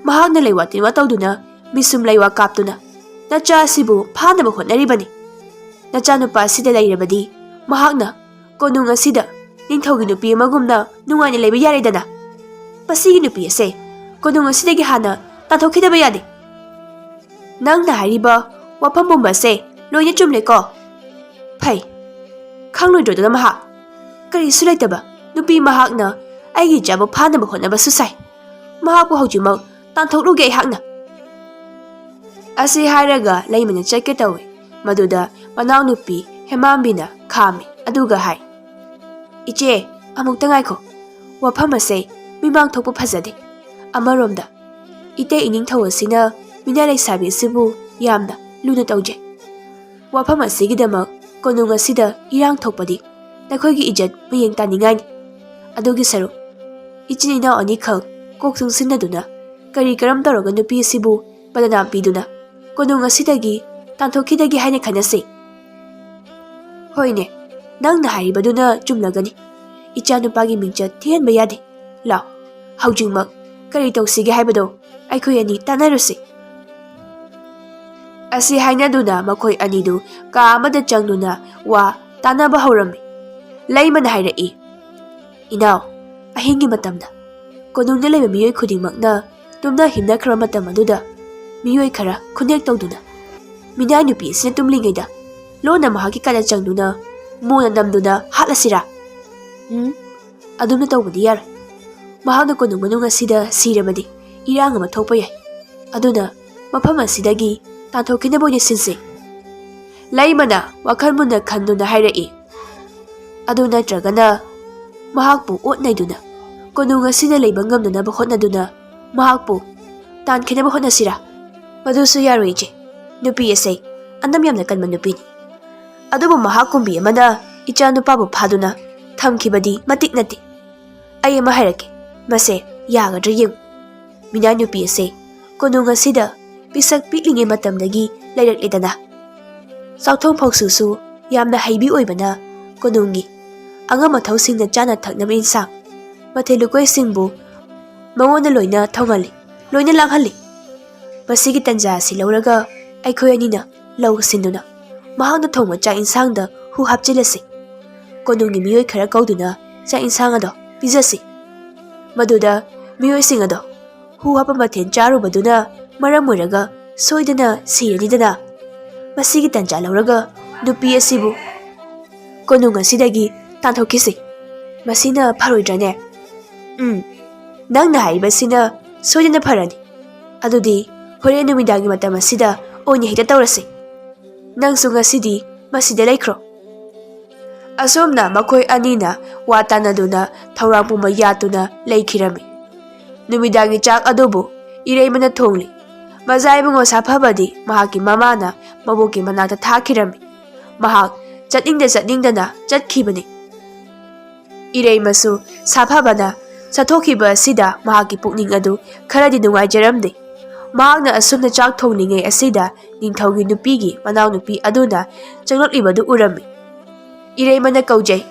ꯃꯍꯥꯛꯅ ꯂꯩꯋꯥ ꯇꯤꯟꯋꯥ ꯇꯧꯗꯨꯅ, ꯃꯤꯁꯨꯝ ꯂꯩꯋꯥ ꯀꯥꯞꯇꯨꯅ ꯅꯆꯥ ꯑꯁꯤꯕꯨ ꯐꯥꯅꯕ ꯍꯣꯠꯅꯔꯤꯕꯅꯤ꯫ ꯅꯆꯥꯅꯨꯄꯥ ꯑꯁꯤꯗ ꯂꯩꯔꯕꯗꯤ ꯃꯍꯥꯛꯅ ꯀꯣꯅꯨꯡ ꯑꯁꯤꯗ ꯅꯤꯡꯊꯧꯒꯤ ꯅꯨꯄꯤ ꯑꯃꯒꯨꯝꯅ ꯅꯨꯡꯉꯥꯏꯅ ꯂꯩꯕ ꯌꯥꯔꯦꯗꯅ꯫ ꯃꯁꯤꯒꯤ ꯅꯨꯄꯤ ꯑꯁꯦ ꯀꯣꯅꯨꯡ ꯑꯁꯤꯗꯒꯤ ꯍꯥꯟꯅ ꯇꯥꯟꯊꯣꯛꯈꯤꯗꯕ ꯌꯥꯗꯦ꯫ ꯅꯪꯅ ꯍꯥꯏꯔꯤꯕ ꯋꯥꯐꯝ ꯄꯨꯝꯕ ꯑꯁꯦ ꯂꯣꯏꯅ ꯆꯨꯝꯂꯦꯀꯣ?" "ꯐꯩ, ꯈꯪꯂꯣꯏꯗ꯭ꯔꯣꯗꯅ ꯃꯍꯥꯛ? ꯀꯔꯤꯁꯨ ꯂꯩꯇꯕ ꯅꯨꯄꯤ ꯃꯍꯥꯛꯅ ꯑꯩꯒꯤ ꯏꯆꯥꯕꯨ ꯐꯥꯅꯕ ꯍꯣꯠꯅꯕꯁꯨ ꯁꯥꯏ꯫ ꯃꯍꯥꯛꯄꯨ ꯍꯧꯖꯤꯛꯃꯛ ꯇꯥꯟꯊꯣꯛꯂꯨꯒꯦ ꯑꯩꯍꯥꯛꯅ꯫" ꯑꯁꯤ ꯍꯥꯏꯔꯒ ꯂꯩꯃꯅ ꯆꯠꯀꯦ ꯇꯧꯏ꯫ ꯃꯗꯨꯗ ꯃꯅꯥꯎꯅꯨꯄꯤ ꯍꯦꯃꯥꯝꯕꯤꯅ ꯈꯥꯝꯃꯤ, ꯑꯗꯨꯒ ꯍꯥꯏ, "ꯏꯆꯦ, ꯑꯃꯨꯛꯇ ꯉꯥꯏꯈꯣ꯫ ꯋꯥꯐꯝ ꯑꯁꯦ ꯃꯤꯃꯥꯡ ꯊꯣꯛꯄ ꯐꯖꯗꯦ꯫ ꯑꯃꯔꯣꯝꯗ ꯏꯇꯩ ꯏꯅꯤꯡꯊꯧ ꯑꯁꯤꯅ ꯃꯤꯅꯥ ꯂꯩꯁꯥꯕꯤ ꯑꯁꯤꯕꯨ ꯌꯥꯝꯅ ꯂꯨꯅ ꯇꯧꯖꯩ꯫ ꯋꯥꯐꯝ ꯑꯁꯤꯒꯤꯗꯃꯛ ꯀꯣꯅꯨꯡ ꯑꯁꯤꯗ ꯏꯔꯥꯡ ꯊꯣꯛꯄꯗꯤ ꯅꯈꯣꯏꯒꯤ ꯏꯖꯠ ꯃꯌꯦꯡ ꯇꯥꯅꯤꯡꯉꯥꯏꯅꯤ꯫ ꯑꯗꯨꯒꯤ ꯁꯔꯨꯛ ꯏꯆꯤꯟ ꯏꯅꯥꯎ ꯑꯅꯤꯈꯛ ꯀꯣꯛ ꯆꯨꯡꯁꯤꯟꯅꯗꯨꯅ ꯀꯔꯤ ꯀꯔꯝ ꯇꯧꯔꯒ ꯅꯨꯄꯤ ꯑꯁꯤꯕꯨ ꯕꯗꯅꯥꯝ ꯄꯤꯗꯨꯅ ꯀꯣꯅꯨꯡ ꯑꯁꯤꯗꯒꯤ ꯇꯥꯟꯊꯣꯛꯈꯤꯗꯒꯦ ꯍꯥꯏꯅ ꯈꯟꯅꯁꯤ꯫ ꯍꯣꯏꯅꯦ, ꯅꯪꯅ ꯍꯥꯏꯔꯤꯕꯗꯨꯅ ꯆꯨꯝꯂꯒꯅꯤ꯫ ꯏꯆꯥꯅꯨꯄꯥꯒꯤ ꯃꯤꯡꯆꯠ ꯊꯤꯍꯟꯕ ꯌꯥꯗꯦ꯫ ꯂꯥꯎ, ꯍꯧꯖꯤꯛꯃꯛ ꯀꯔꯤ ꯇꯧꯁꯤꯒꯦ ꯍꯥꯏꯕꯗꯣ ꯑꯩꯈꯣꯏ ꯑꯅꯤ ꯇꯥꯟꯅꯔꯨꯁꯤ꯫ ꯑꯁꯤ ꯍꯥꯏꯅꯗꯨꯅ ꯃꯈꯣꯏ ꯑꯅꯤꯗꯨ ꯀꯥ ꯑꯃꯗ ꯆꯪꯗꯨꯅ ꯋꯥ ꯇꯥꯟꯅꯕ ꯍꯧꯔꯝꯃꯤ꯫ ꯂꯩꯃꯅ ꯍꯥꯏꯔꯛꯏ, "ꯏꯅꯥꯎ, ꯑꯍꯤꯡꯒꯤ ꯃꯇꯝꯗ ꯀꯣꯅꯨꯡꯗ ꯂꯩꯕ ꯃꯤꯑꯣꯏ ꯈꯨꯗꯤꯡꯃꯛꯅ ꯇꯨꯝꯅ ꯍꯤꯞꯅꯈ꯭ꯔꯕ ꯃꯇꯝ ꯑꯗꯨꯗ ꯃꯤꯑꯣꯏ ꯈꯔ ꯈꯨꯟꯅꯦꯛ ꯇꯧꯗꯨꯅ ꯃꯤꯅꯥꯏ ꯅꯨꯄꯤ ꯑꯁꯤꯅ ꯇꯨꯝꯂꯤꯉꯩꯗ ꯂꯣꯟꯅ ꯃꯍꯥꯛꯀꯤ ꯀꯥꯗ ꯆꯪꯗꯨꯅ ꯃꯣꯟꯅ ꯅꯝꯗꯨꯅ ꯍꯥꯠꯂꯁꯤꯔꯥ? ꯎꯝ, ꯑꯗꯨꯝꯅ ꯇꯧꯕꯗꯤ ꯌꯥꯔꯣꯏ꯫ ꯃꯍꯥꯛꯅ ꯀꯣꯅꯨꯡ ꯃꯅꯨꯡ ꯑꯁꯤꯗ ꯁꯤꯔꯕꯗꯤ ꯏꯔꯥꯡ ꯑꯃ ꯊꯣꯛꯄ ꯌꯥꯏ꯫ ꯑꯗꯨꯅ ꯃꯐꯝ ꯑꯁꯤꯗꯒꯤ ꯇꯥꯟꯊꯣꯛꯈꯤꯅꯕ ꯑꯣꯏꯅ ꯁꯤꯟꯁꯤ꯫" ꯂꯩꯃꯅ ꯋꯥꯈꯜ ꯃꯨꯟꯅ ꯈꯟꯗꯨꯅ ꯍꯥꯏꯔꯛꯏ꯫ ꯑꯗꯨ ꯅꯠꯇ꯭ꯔꯒꯅ ꯃꯍꯥꯛꯄꯨ ꯑꯣꯠ ꯅꯩꯗꯨꯅ ꯀꯣꯅꯨꯡ ꯑꯁꯤꯗ ꯂꯩꯕ ꯉꯝꯅꯅꯕ ꯍꯣꯠꯅꯗꯨꯅ ꯃꯍꯥꯛꯄꯨ ꯇꯥꯟꯈꯤꯅꯕ ꯍꯣꯠꯅꯁꯤꯔꯥ? ꯃꯗꯨꯁꯨ ꯌꯥꯔꯣꯏ ꯏꯆꯦ꯫ ꯅꯨꯄꯤ ꯑꯁꯦ ꯑꯅꯝ ꯌꯥꯝꯅ ꯀꯟꯕ ꯅꯨꯄꯤꯅꯤ꯫ ꯑꯗꯨꯕꯨ ꯃꯍꯥꯛ ꯀꯨꯝꯕꯤ ꯑꯃꯅ ꯏꯆꯥ ꯅꯨꯄꯥꯕꯨ ꯐꯥꯗꯨꯅ ꯊꯝꯈꯤꯕꯗꯤ ꯃꯇꯤꯛ ꯅꯠꯇꯦ꯫ ꯑꯩ ꯑꯃ ꯍꯥꯏꯔꯛꯀꯦ, ꯃꯁꯦ ꯌꯥꯒꯗ꯭ꯔꯥ ꯌꯦꯡꯉꯨ꯫ ꯃꯤꯅꯥꯏ ꯅꯨꯄꯤ ꯑꯁꯦ ꯀꯣꯅꯨꯡ ꯑꯁꯤꯗ ꯄꯤꯁꯛ ꯄꯤꯛꯂꯤꯉꯩ ꯃꯇꯝꯗꯒꯤ ꯂꯩꯔꯛꯂꯦꯗꯅ꯫ ꯆꯥꯎꯊꯣꯡ ꯐꯥꯎꯁꯨꯁꯨ ꯌꯥꯝꯅ ꯍꯩꯕꯤ ꯑꯣꯏꯕꯅ ꯀꯣꯅꯨꯡꯒꯤ ꯑꯉꯝ ꯑꯊꯧꯁꯤꯡꯅ ꯆꯥꯅ ꯊꯛꯅꯕ ꯏꯟꯁꯥꯡ, ꯃꯊꯦꯜ ꯂꯨꯀꯣꯏꯁꯤꯡꯕꯨ ꯃꯉꯣꯟꯗ ꯂꯣꯏꯅ ꯊꯧꯍꯜꯂꯤ, ꯂꯣꯏꯅ ꯂꯥꯡꯍꯜꯂꯤ꯫ ꯃꯁꯤꯒꯤ ꯇꯟꯖꯥ ꯑꯁꯤ ꯂꯧꯔꯒ ꯑꯩꯈꯣꯏ ꯑꯅꯤꯅ ꯂꯧ ꯁꯤꯟꯗꯨꯅ ꯃꯍꯥꯛꯅ ꯊꯣꯡꯕ ꯆꯥꯛ ꯏꯟꯁꯥꯡꯗ ꯍꯨ ꯍꯥꯞꯆꯤꯜꯂꯁꯤ꯫ ꯀꯣꯅꯨꯡꯒꯤ ꯃꯤꯑꯣꯏ ꯈꯔ ꯀꯧꯗꯨꯅ ꯆꯥꯛ ꯏꯟꯁꯥꯡ ꯑꯗꯣ ꯄꯤꯖꯁꯤ꯫ ꯃꯗꯨꯗ ꯃꯤꯑꯣꯏꯁꯤꯡ ꯑꯗꯣ ꯍꯨ ꯍꯥꯞꯄ ꯃꯊꯦꯜ ꯆꯥꯔꯨꯕꯗꯨꯅ ꯃꯔꯝ ꯑꯣꯏꯔꯒ ꯁꯣꯏꯗꯅ ꯁꯤꯔꯅꯤꯗꯅ꯫ ꯃꯁꯤꯒꯤ ꯇꯟꯖꯥ ꯂꯧꯔꯒ ꯅꯨꯄꯤ ꯑꯁꯤꯕꯨ ꯀꯣꯅꯨꯡ ꯑꯁꯤꯗꯒꯤ ꯇꯥꯟꯊꯣꯛꯈꯤꯁꯤ꯫ ꯃꯁꯤꯅ ꯐꯔꯣꯏꯗ꯭ꯔꯅꯦ? ꯎꯝ, ꯅꯪꯅ ꯍꯥꯏꯔꯤꯕꯁꯤꯅ ꯁꯣꯏꯗꯅ ꯐꯔꯅꯤ꯫ ꯑꯗꯨꯗꯤ ꯍꯣꯔꯦꯟ ꯅꯨꯃꯤꯗꯥꯡꯒꯤ ꯃꯇꯝ ꯑꯁꯤꯗ ꯑꯣꯏꯅ ꯍꯦꯛꯇ ꯇꯧꯔꯁꯤ꯫ ꯅꯪꯁꯨ ꯉꯁꯤꯗꯤ ꯃꯁꯤꯗ ꯂꯩꯈ꯭ꯔꯣ꯫ ꯑꯁꯨꯝꯅ ꯃꯈꯣꯏ ꯑꯅꯤꯅ ꯋꯥ ꯇꯥꯅꯗꯨꯅ ꯊꯧꯔꯥꯡ ꯄꯨꯝꯕ ꯌꯥꯠꯇꯨꯅ ꯂꯩꯈꯤꯔꯝꯃꯤ꯫ ꯅꯨꯃꯤꯗꯥꯡꯒꯤ ꯆꯥꯛ ꯑꯗꯨꯕꯨ ꯏꯔꯩꯃꯅ ꯊꯣꯡꯂꯤ꯫ ꯃꯆꯥ ꯏꯕꯨꯡꯉꯣ ꯁꯥꯐꯕꯗꯤ ꯃꯍꯥꯛꯀꯤ ꯃꯃꯥꯅ ꯃꯕꯣꯛꯀꯤ ꯃꯅꯥꯛꯇ ꯊꯥꯈꯤꯔꯝꯃꯤ꯫ ꯃꯍꯥꯛ ꯆꯠꯅꯤꯡꯗ ꯆꯠꯅꯤꯡꯗꯅ ꯆꯠꯈꯤꯕꯅꯤ꯫ ꯏꯔꯩꯃꯁꯨ ꯁꯥꯐꯕꯅ ꯆꯠꯊꯣꯛꯈꯤꯕ ꯑꯁꯤꯗ ꯃꯍꯥꯛꯀꯤ ꯄꯨꯛꯅꯤꯡ ꯑꯗꯨ ꯈꯔꯗꯤ ꯅꯨꯡꯉꯥꯏꯖꯔꯝꯗꯦ꯫ ꯃꯍꯥꯛꯅ ꯑꯁꯨꯝꯅ ꯆꯥꯛ ꯊꯣꯡꯂꯤꯉꯩ ꯑꯁꯤꯗ ꯅꯤꯡꯊꯧꯒꯤ ꯅꯨꯄꯤꯒꯤ ꯃꯅꯥꯎꯅꯨꯄꯤ ꯑꯗꯨꯅ ꯆꯪꯂꯛꯂꯤꯕꯗꯨ ꯎꯔꯝꯃꯤ꯫ ꯏꯔꯩꯃꯅ ꯀꯧꯖꯩ,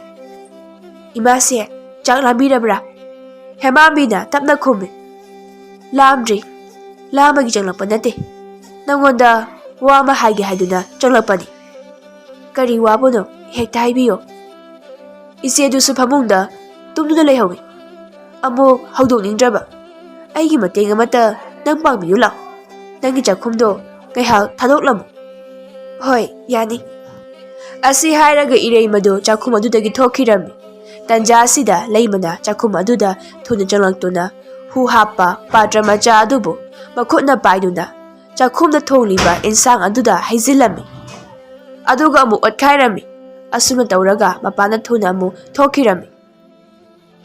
"ꯏꯃꯥꯁꯦ, ꯆꯥꯛ ꯂꯥꯝꯕꯤꯔꯕ꯭ꯔꯥ?" ꯍꯦꯃꯥꯝꯕꯤꯅ ꯇꯞꯅ ꯈꯨꯝꯃꯤ, "ꯂꯥꯝꯗ꯭ꯔꯤ꯫ ꯂꯥꯝꯕꯒꯤ ꯆꯪꯂꯛꯄ ꯅꯠꯇꯦ꯫ ꯅꯪꯉꯣꯟꯗ ꯋꯥ ꯑꯃ ꯍꯥꯏꯒꯦ ꯍꯥꯏꯗꯨꯅ ꯆꯪꯂꯛꯄꯅꯤ꯫" "ꯀꯔꯤ ꯋꯥꯕꯨꯅꯣ? ꯍꯦꯛꯇ ꯍꯥꯏꯕꯤꯌꯣ꯫" "ꯏꯆꯦꯗꯨꯁꯨ ꯐꯃꯨꯡꯗ ꯇꯨꯝꯗꯨꯅ ꯂꯩꯍꯧꯏ꯫ ꯑꯃꯨꯛ ꯍꯧꯗꯣꯛꯅꯤꯡꯗ꯭ꯔꯕ꯫ ꯑꯩꯒꯤ ꯃꯇꯦꯡ ꯑꯃꯠꯇ ꯅꯪ ꯄꯥꯡꯕꯤꯌꯨ ꯂꯥꯎ꯫ ꯅꯪꯒꯤ ꯆꯥꯛꯈꯨꯝꯗꯣ ꯉꯥꯏꯍꯥꯛ ꯊꯥꯗꯣꯛꯂꯝꯃꯨ꯫" "ꯍꯣꯏ, ꯌꯥꯅꯤ꯫" ꯑꯁꯤ ꯍꯥꯏꯔꯒ ꯏꯔꯩꯃꯗꯨ ꯆꯥꯛꯈꯨꯝ ꯑꯗꯨꯗꯒꯤ ꯊꯣꯛꯈꯤꯔꯝꯃꯤ꯫ ꯇꯟꯖꯥ ꯑꯁꯤꯗ ꯂꯩꯃꯅ ꯆꯥꯛꯈꯨꯝ ꯑꯗꯨꯗ ꯊꯨꯅ ꯆꯪꯂꯛꯇꯨꯅ ꯍꯨ ꯍꯥꯞꯄ ꯄꯥꯇ꯭ꯔ ꯃꯆꯥ ꯑꯗꯨꯕꯨ ꯃꯈꯨꯠꯅ ꯄꯥꯏꯗꯨꯅ ꯆꯥꯛꯈꯨꯝꯗ ꯊꯣꯡꯂꯤꯕ ꯏꯟꯁꯥꯡ ꯑꯗꯨꯗ ꯍꯩꯖꯤꯜꯂꯝꯃꯤ꯫ ꯑꯗꯨꯒ ꯑꯃꯨꯛ ꯑꯣꯠꯈꯥꯏꯔꯝꯃꯤ꯫ ꯑꯁꯨꯝꯅ ꯇꯧꯔꯒ ꯃꯄꯥꯟꯗ ꯊꯨꯅ ꯑꯃꯨꯛ ꯊꯣꯛꯈꯤꯔꯝꯃꯤ꯫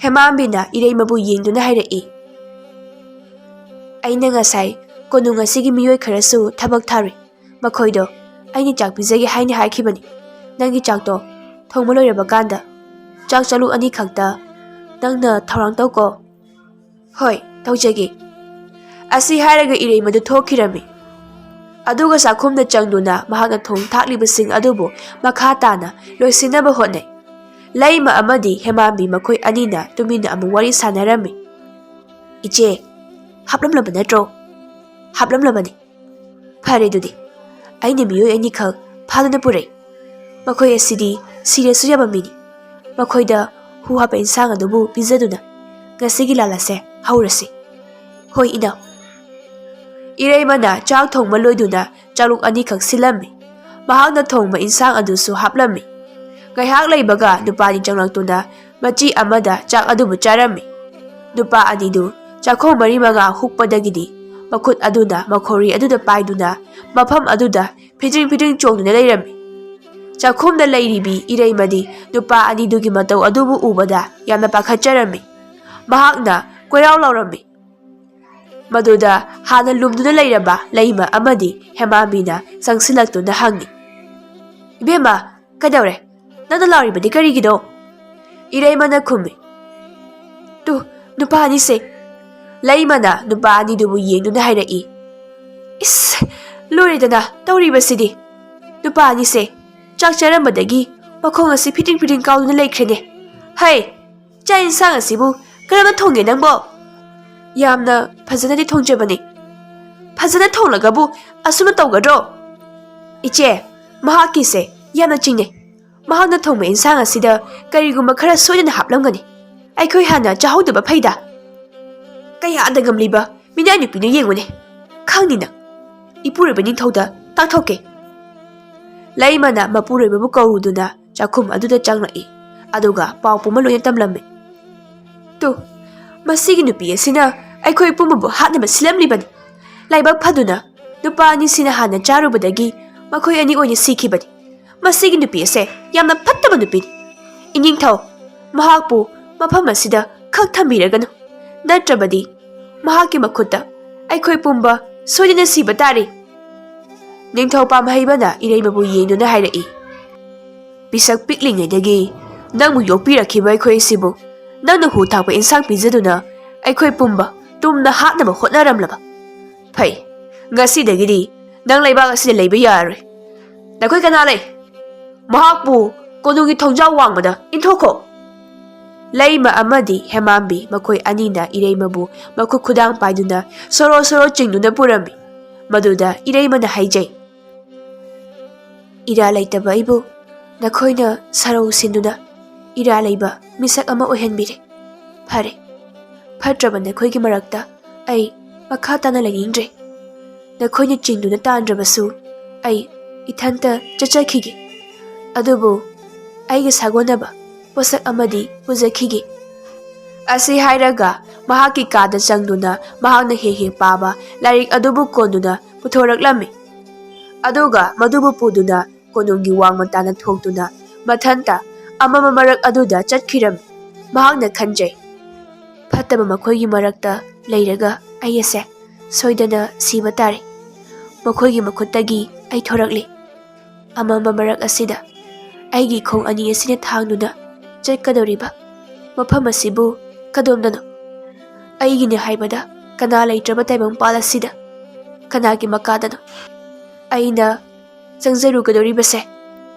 ꯍꯦꯃꯥꯝꯕꯤꯅ ꯏꯔꯩꯃꯕꯨ ꯌꯦꯡꯗꯨꯅ ꯍꯥꯏꯔꯛꯏ, "ꯑꯩꯅ ꯉꯁꯥꯏ ꯀꯣꯅꯨꯡ ꯑꯁꯤꯒꯤ ꯃꯤꯑꯣꯏ ꯈꯔꯁꯨ ꯊꯕꯛ ꯊꯥꯔꯨꯏ꯫ ꯃꯈꯣꯏꯗꯣ ꯑꯩꯅ ꯆꯥꯛ ꯄꯤꯖꯒꯦ ꯍꯥꯏꯅ ꯍꯥꯏꯈꯤꯕꯅꯤ꯫ ꯅꯪꯒꯤ ꯆꯥꯛꯇꯣ ꯊꯣꯡꯕ ꯂꯣꯏꯔꯕ ꯀꯥꯟꯗ ꯆꯥꯛ ꯆꯂꯨ ꯑꯅꯤꯈꯛꯇ ꯅꯪꯅ ꯊꯧꯔꯥꯡ ꯇꯧꯀꯣ꯫" "ꯍꯣꯏ, ꯇꯧꯖꯒꯦ꯫" ꯑꯁꯤ ꯍꯥꯏꯔꯒ ꯏꯔꯩꯃꯗꯨ ꯊꯣꯛꯈꯤꯔꯝꯃꯤ꯫ ꯑꯗꯨꯒ ꯆꯥꯛꯈꯨꯝꯗ ꯆꯪꯗꯨꯅ ꯃꯍꯥꯛꯅ ꯊꯣꯡ ꯊꯥꯛꯂꯤꯕꯁꯤꯡ ꯑꯗꯨꯕꯨ ꯃꯈꯥ ꯇꯥꯅ ꯂꯣꯏꯁꯤꯟꯅꯕ ꯍꯣꯠꯅꯩ꯫ ꯂꯩꯃ ꯑꯃꯗꯤ ꯍꯦꯃꯥꯝꯕꯤ ꯃꯈꯣꯏ ꯑꯅꯤꯅ ꯇꯨꯃꯤꯟꯅ ꯑꯃꯨꯛ ꯋꯥꯔꯤ ꯁꯥꯟꯅꯔꯝꯃꯤ꯫ "ꯏꯆꯦ, ꯍꯥꯞꯂꯝꯂꯕ ꯅꯠꯇ꯭ꯔꯣ?" "ꯍꯥꯞꯂꯝꯂꯕꯅꯤ꯫" "ꯐꯔꯦ ꯑꯗꯨꯗꯤ, ꯑꯩꯅ ꯃꯤꯑꯣꯏ ꯑꯅꯤꯈꯛ ꯐꯥꯗꯨꯅ ꯄꯨꯔꯛꯏ꯫ ꯃꯈꯣꯏ ꯑꯁꯤꯗꯤ ꯁꯤꯔꯁꯨ ꯌꯥꯕ ꯃꯤꯅꯤ꯫ ꯃꯈꯣꯏꯗ ꯍꯨ ꯍꯥꯞꯄ ꯏꯟꯁꯥꯡ ꯑꯗꯨꯕꯨ ꯄꯤꯖꯗꯨꯅ ꯉꯁꯤꯒꯤ ꯂꯥꯜ ꯑꯁꯦ ꯍꯧꯔꯁꯤ꯫" "ꯍꯣꯏ ꯏꯅꯥꯎ꯫" ꯏꯔꯩꯃꯅ ꯆꯥꯛ ꯊꯣꯡꯕ ꯂꯣꯏꯗꯨꯅ ꯆꯥꯂꯨꯛ ꯑꯅꯤꯈꯛ ꯁꯤꯜꯂꯝꯃꯤ꯫ ꯃꯍꯥꯛꯅ ꯊꯣꯡꯕ ꯏꯟꯁꯥꯡ ꯑꯗꯨꯁꯨ ꯍꯥꯞꯂꯝꯃꯤ꯫ ꯉꯥꯏꯍꯥꯛ ꯂꯩꯕꯒ ꯅꯨꯄꯥꯅꯤ ꯆꯪꯂꯛꯇꯨꯅ ꯃꯆꯤ ꯑꯃꯗ ꯆꯥꯛ ꯑꯗꯨꯕꯨ ꯆꯥꯔꯝꯃꯤ꯫ ꯅꯨꯄꯥ ꯑꯅꯤꯗꯨ ꯆꯥꯛꯈꯣꯝ ꯃꯔꯤ ꯃꯉꯥ ꯍꯨꯛꯄꯗꯒꯤꯗꯤ ꯃꯈꯨꯠ ꯑꯗꯨꯅ ꯃꯈꯣꯔꯤ ꯑꯗꯨꯗ ꯄꯥꯏꯗꯨꯅ ꯃꯐꯝ ꯑꯗꯨꯗ ꯐꯤꯗ꯭ꯔꯤꯡ ꯐꯤꯗ꯭ꯔꯤꯡ ꯆꯣꯡꯗꯨꯅ ꯂꯩꯔꯝꯃꯤ꯫ ꯆꯥꯛꯈꯨꯝꯗ ꯂꯩꯔꯤꯕꯤ ꯏꯔꯩꯃꯗꯤ ꯅꯨꯄꯥ ꯑꯅꯤꯗꯨꯒꯤ ꯃꯇꯧ ꯑꯗꯨꯕꯨ ꯎꯕꯗ ꯌꯥꯝꯅ ꯄꯥꯈꯠꯆꯔꯝꯃꯤ꯫ ꯃꯍꯥꯛꯅ ꯀꯣꯏꯔꯥꯎ ꯂꯥꯎꯔꯝꯃꯤ꯫ ꯃꯗꯨꯗ ꯍꯥꯟꯅ ꯂꯨꯝꯗꯨꯅ ꯂꯩꯔꯝꯕ ꯂꯩꯃ ꯑꯃꯗꯤ ꯍꯦꯃꯥꯝꯕꯤꯅ ꯆꯪꯁꯤꯜꯂꯛꯇꯨꯅ ꯍꯪꯉꯤ, "ꯏꯕꯦꯝꯃ, ꯀꯩꯗꯧꯔꯦ? ꯅꯪꯅ ꯂꯥꯎꯔꯤꯕꯗꯤ ꯀꯔꯤꯒꯤꯅꯣ?" ꯏꯔꯩꯃꯅ ꯈꯨꯝꯃꯤ, "ꯇꯨ, ꯅꯨꯄꯥ ꯑꯅꯤꯁꯦ꯫" ꯂꯩꯃꯅ ꯅꯨꯄꯥ ꯑꯅꯤꯗꯨꯕꯨ ꯌꯦꯡꯗꯨꯅ ꯍꯥꯏꯔꯛꯏ, "ꯏꯁ, ꯂꯣꯏꯔꯦꯗꯅ ꯇꯧꯔꯤꯕꯁꯤꯗꯤ꯫ ꯅꯨꯄꯥ ꯑꯅꯤꯁꯦ ꯆꯥꯛ ꯆꯥꯔꯝꯕꯗꯒꯤ ꯃꯈꯣꯡ ꯑꯁꯤ ꯐꯤꯇꯤꯡ ꯐꯤꯇꯤꯡ ꯀꯥꯎꯗꯨꯅ ꯂꯩꯈ꯭ꯔꯦꯅꯦ꯫ ꯍꯩ, ꯆꯥꯛ ꯏꯟꯁꯥꯡ ꯑꯁꯤꯕꯨ ꯀꯔꯝꯅ ꯊꯣꯡꯒꯦ ꯅꯪꯕꯣ? ꯌꯥꯝꯅ ꯐꯖꯅꯗꯤ ꯊꯣꯡꯖꯕꯅꯤ꯫" "ꯐꯖꯅ ꯊꯣꯡꯂꯒꯕꯨ ꯑꯁꯨꯝꯅ ꯇꯧꯒꯗ꯭ꯔꯣ?" "ꯏꯆꯦ, ꯃꯍꯥꯛꯀꯤꯁꯦ ꯌꯥꯝꯅ ꯆꯤꯡꯅꯩ꯫ ꯃꯍꯥꯛꯅ ꯊꯣꯡꯕ ꯏꯟꯁꯥꯡ ꯑꯁꯤꯗ ꯀꯔꯤꯒꯨꯝꯕ ꯈꯔ ꯁꯣꯏꯗꯅ ꯍꯥꯞꯂꯝꯒꯅꯤ꯫ ꯑꯩꯈꯣꯏ ꯍꯥꯟꯅ ꯆꯥꯍꯧꯗꯕ ꯐꯩꯗ꯫ ꯀꯌꯥꯗ ꯉꯝꯂꯤꯕ ꯃꯤꯅꯥꯏ ꯅꯨꯄꯤꯅꯣ ꯌꯦꯡꯉꯨꯅꯦ꯫ ꯈꯪꯅꯤ ꯅꯪ꯫ ꯏꯄꯨꯔꯣꯏꯕ ꯅꯤꯡꯊꯧꯗ ꯇꯥꯛꯊꯣꯛꯀꯦ꯫" ꯂꯩꯃꯅ ꯃꯄꯨꯔꯣꯏꯕꯕꯨ ꯀꯧꯔꯨꯗꯨꯅ ꯆꯥꯛꯈꯨꯝ ꯑꯗꯨꯗ ꯆꯪꯂꯛꯏ꯫ ꯑꯗꯨꯒ ꯄꯥꯎ ꯄꯨꯝꯕ ꯂꯣꯏꯅ ꯇꯝꯂꯝꯃꯤ꯫ "ꯇꯨ, ꯃꯁꯤꯒꯤ ꯅꯨꯄꯤ ꯑꯁꯤꯅ ꯑꯩꯈꯣꯏ ꯄꯨꯝꯕꯕꯨ ꯍꯥꯠꯅꯕ ꯁꯤꯜꯂꯝꯂꯤꯕꯅꯤ꯫ ꯂꯥꯏꯕꯛ ꯐꯗꯨꯅ ꯅꯨꯄꯥ ꯑꯅꯤꯁꯤꯅ ꯍꯥꯟꯅ ꯆꯥꯔꯨꯕꯗꯒꯤ ꯃꯈꯣꯏ ꯑꯅꯤ ꯑꯣꯏꯅ ꯁꯤꯈꯤꯕꯅꯤ꯫ ꯃꯁꯤꯒꯤ ꯅꯨꯄꯤ ꯑꯁꯦ ꯌꯥꯝꯅ ꯐꯠꯇꯕ ꯅꯨꯄꯤꯅꯤ꯫ ꯏꯅꯤꯡꯊꯧ, ꯃꯍꯥꯛꯄꯨ ꯃꯐꯝ ꯑꯁꯤꯗ ꯈꯛ ꯊꯝꯕꯤꯔꯒꯅꯨ꯫ ꯅꯠꯇ꯭ꯔꯕꯗꯤ ꯃꯍꯥꯛꯀꯤ ꯃꯈꯨꯠꯇ ꯑꯩꯈꯣꯏ ꯄꯨꯝꯕ ꯁꯣꯏꯗꯅ ꯁꯤꯕ ꯇꯥꯔꯦ꯫" ꯅꯤꯡꯊꯧ ꯄꯥꯝꯍꯩꯕꯅ ꯏꯔꯩꯃꯕꯨ ꯌꯦꯡꯗꯨꯅ ꯍꯥꯏꯔꯛꯏ, "ꯄꯤꯁꯛ ꯄꯤꯛꯂꯤꯉꯩꯗꯒꯤ ꯅꯪꯕꯨ ꯌꯣꯛꯄꯤꯔꯛꯈꯤꯕ ꯑꯩꯈꯣꯏ ꯑꯁꯤꯕꯨ ꯅꯪꯅ ꯍꯨ ꯊꯥꯛꯄ ꯏꯟꯁꯥꯡ ꯄꯤꯖꯗꯨꯅ ꯑꯩꯈꯣꯏ ꯄꯨꯝꯕ ꯇꯨꯝꯅ ꯍꯥꯠꯅꯕ ꯍꯣꯠꯅꯔꯝꯂꯕ? ꯐꯩ, ꯉꯁꯤꯗꯒꯤꯗꯤ ꯅꯪ ꯂꯩꯕꯥꯛ ꯑꯁꯤꯗ ꯂꯩꯕ ꯌꯥꯔꯔꯣꯏ꯫ ꯅꯈꯣꯏ ꯀꯅꯥ ꯂꯩ? ꯃꯍꯥꯛꯄꯨ ꯀꯣꯅꯨꯡꯒꯤ ꯊꯣꯡꯖꯥꯎ ꯋꯥꯡꯃꯗ ꯏꯟꯊꯣꯛꯈꯣ꯫" ꯂꯩꯃ ꯑꯃꯗꯤ ꯍꯦꯃꯥꯝꯕꯤ ꯃꯈꯣꯏ ꯑꯅꯤꯅ ꯏꯔꯩꯃꯕꯨ ꯃꯈꯨꯠ ꯈꯨꯗꯥꯡ ꯄꯥꯏꯗꯨꯅ ꯁꯣꯔꯣ ꯁꯣꯔꯣ ꯆꯤꯡꯗꯨꯅ ꯄꯨꯔꯝꯃꯤ꯫ ꯃꯗꯨꯗ ꯏꯔꯩꯃꯅ ꯍꯥꯏꯖꯩ, "ꯏꯔꯥ ꯂꯩꯇꯕ ꯑꯩꯕꯨ ꯅꯈꯣꯏꯅ ꯁꯔꯧ ꯁꯤꯟꯗꯨꯅ ꯏꯔꯥ ꯂꯩꯕ ꯃꯤꯁꯛ ꯑꯃ ꯑꯣꯏꯍꯟꯕꯤꯔꯦ꯫ ꯐꯔꯦ, ꯐꯠꯇ꯭ꯔꯕ ꯅꯈꯣꯏꯒꯤ ꯃꯔꯛꯇ ꯑꯩ ꯃꯈꯥ ꯇꯥꯅ ꯂꯩꯅꯤꯡꯗ꯭ꯔꯦ꯫ ꯅꯈꯣꯏꯅ ꯆꯤꯡꯗꯨꯅ ꯇꯥꯟꯗ꯭ꯔꯕꯁꯨ ꯑꯩ ꯏꯊꯟꯇ ꯆꯠꯆꯈꯤꯒꯦ꯫ ꯑꯗꯨꯕꯨ ꯑꯩꯒ ꯁꯥꯒꯣꯟꯅꯕ ꯄꯣꯠꯁꯛ ꯑꯃꯗꯤ ꯄꯨꯖꯈꯤꯒꯦ꯫" ꯑꯁꯤ ꯍꯥꯏꯔꯒ ꯃꯍꯥꯛꯀꯤ ꯀꯥꯗ ꯆꯪꯗꯨꯅ ꯃꯍꯥꯛꯅ ꯍꯦꯛ ꯍꯦꯛ ꯄꯥꯕ ꯂꯥꯏꯔꯤꯛ ꯑꯗꯨꯕꯨ ꯀꯣꯟꯗꯨꯅ ꯄꯨꯊꯣꯔꯛꯂꯝꯃꯤ꯫ ꯑꯗꯨꯒ ꯃꯗꯨꯕꯨ ꯄꯨꯗꯨꯅ ꯀꯣꯅꯨꯡꯒꯤ ꯋꯥꯡꯃ ꯇꯥꯅ ꯊꯣꯛꯇꯨꯅ ꯃꯊꯟꯇ ꯑꯃꯝꯕ ꯃꯔꯛ ꯑꯗꯨꯗ ꯆꯠꯈꯤꯔꯝꯃꯤ꯫ ꯃꯍꯥꯛꯅ ꯈꯟꯖꯩ, "ꯐꯠꯇꯕ ꯃꯈꯣꯏꯒꯤ ꯃꯔꯛꯇ ꯂꯩꯔꯒ ꯑꯩ ꯑꯁꯦ ꯁꯣꯏꯗꯅ ꯁꯤꯕ ꯇꯥꯔꯦ꯫ ꯃꯈꯣꯏꯒꯤ ꯃꯈꯨꯠꯇꯒꯤ ꯑꯩ ꯊꯣꯔꯛꯂꯤ꯫ ꯑꯃꯝꯕ ꯃꯔꯛ ꯑꯁꯤꯗ ꯑꯩꯒꯤ ꯈꯣꯡ ꯑꯅꯤ ꯑꯁꯤꯅ ꯊꯥꯡꯗꯨꯅ ꯆꯠꯀꯗꯧꯔꯤꯕ ꯃꯐꯝ ꯑꯁꯤꯕꯨ ꯀꯗꯣꯝꯗꯅꯣ? ꯑꯩꯒꯤꯅꯦ ꯍꯥꯏꯕꯗ ꯀꯅꯥ ꯂꯩꯇ꯭ꯔꯕ ꯇꯥꯏꯕꯪꯄꯥꯜ ꯑꯁꯤꯗ ꯀꯅꯥꯒꯤ ꯃꯀꯥꯗꯅꯣ ꯑꯩꯅ ꯆꯪꯖꯔꯨꯒꯗꯧꯔꯤꯕꯁꯦ?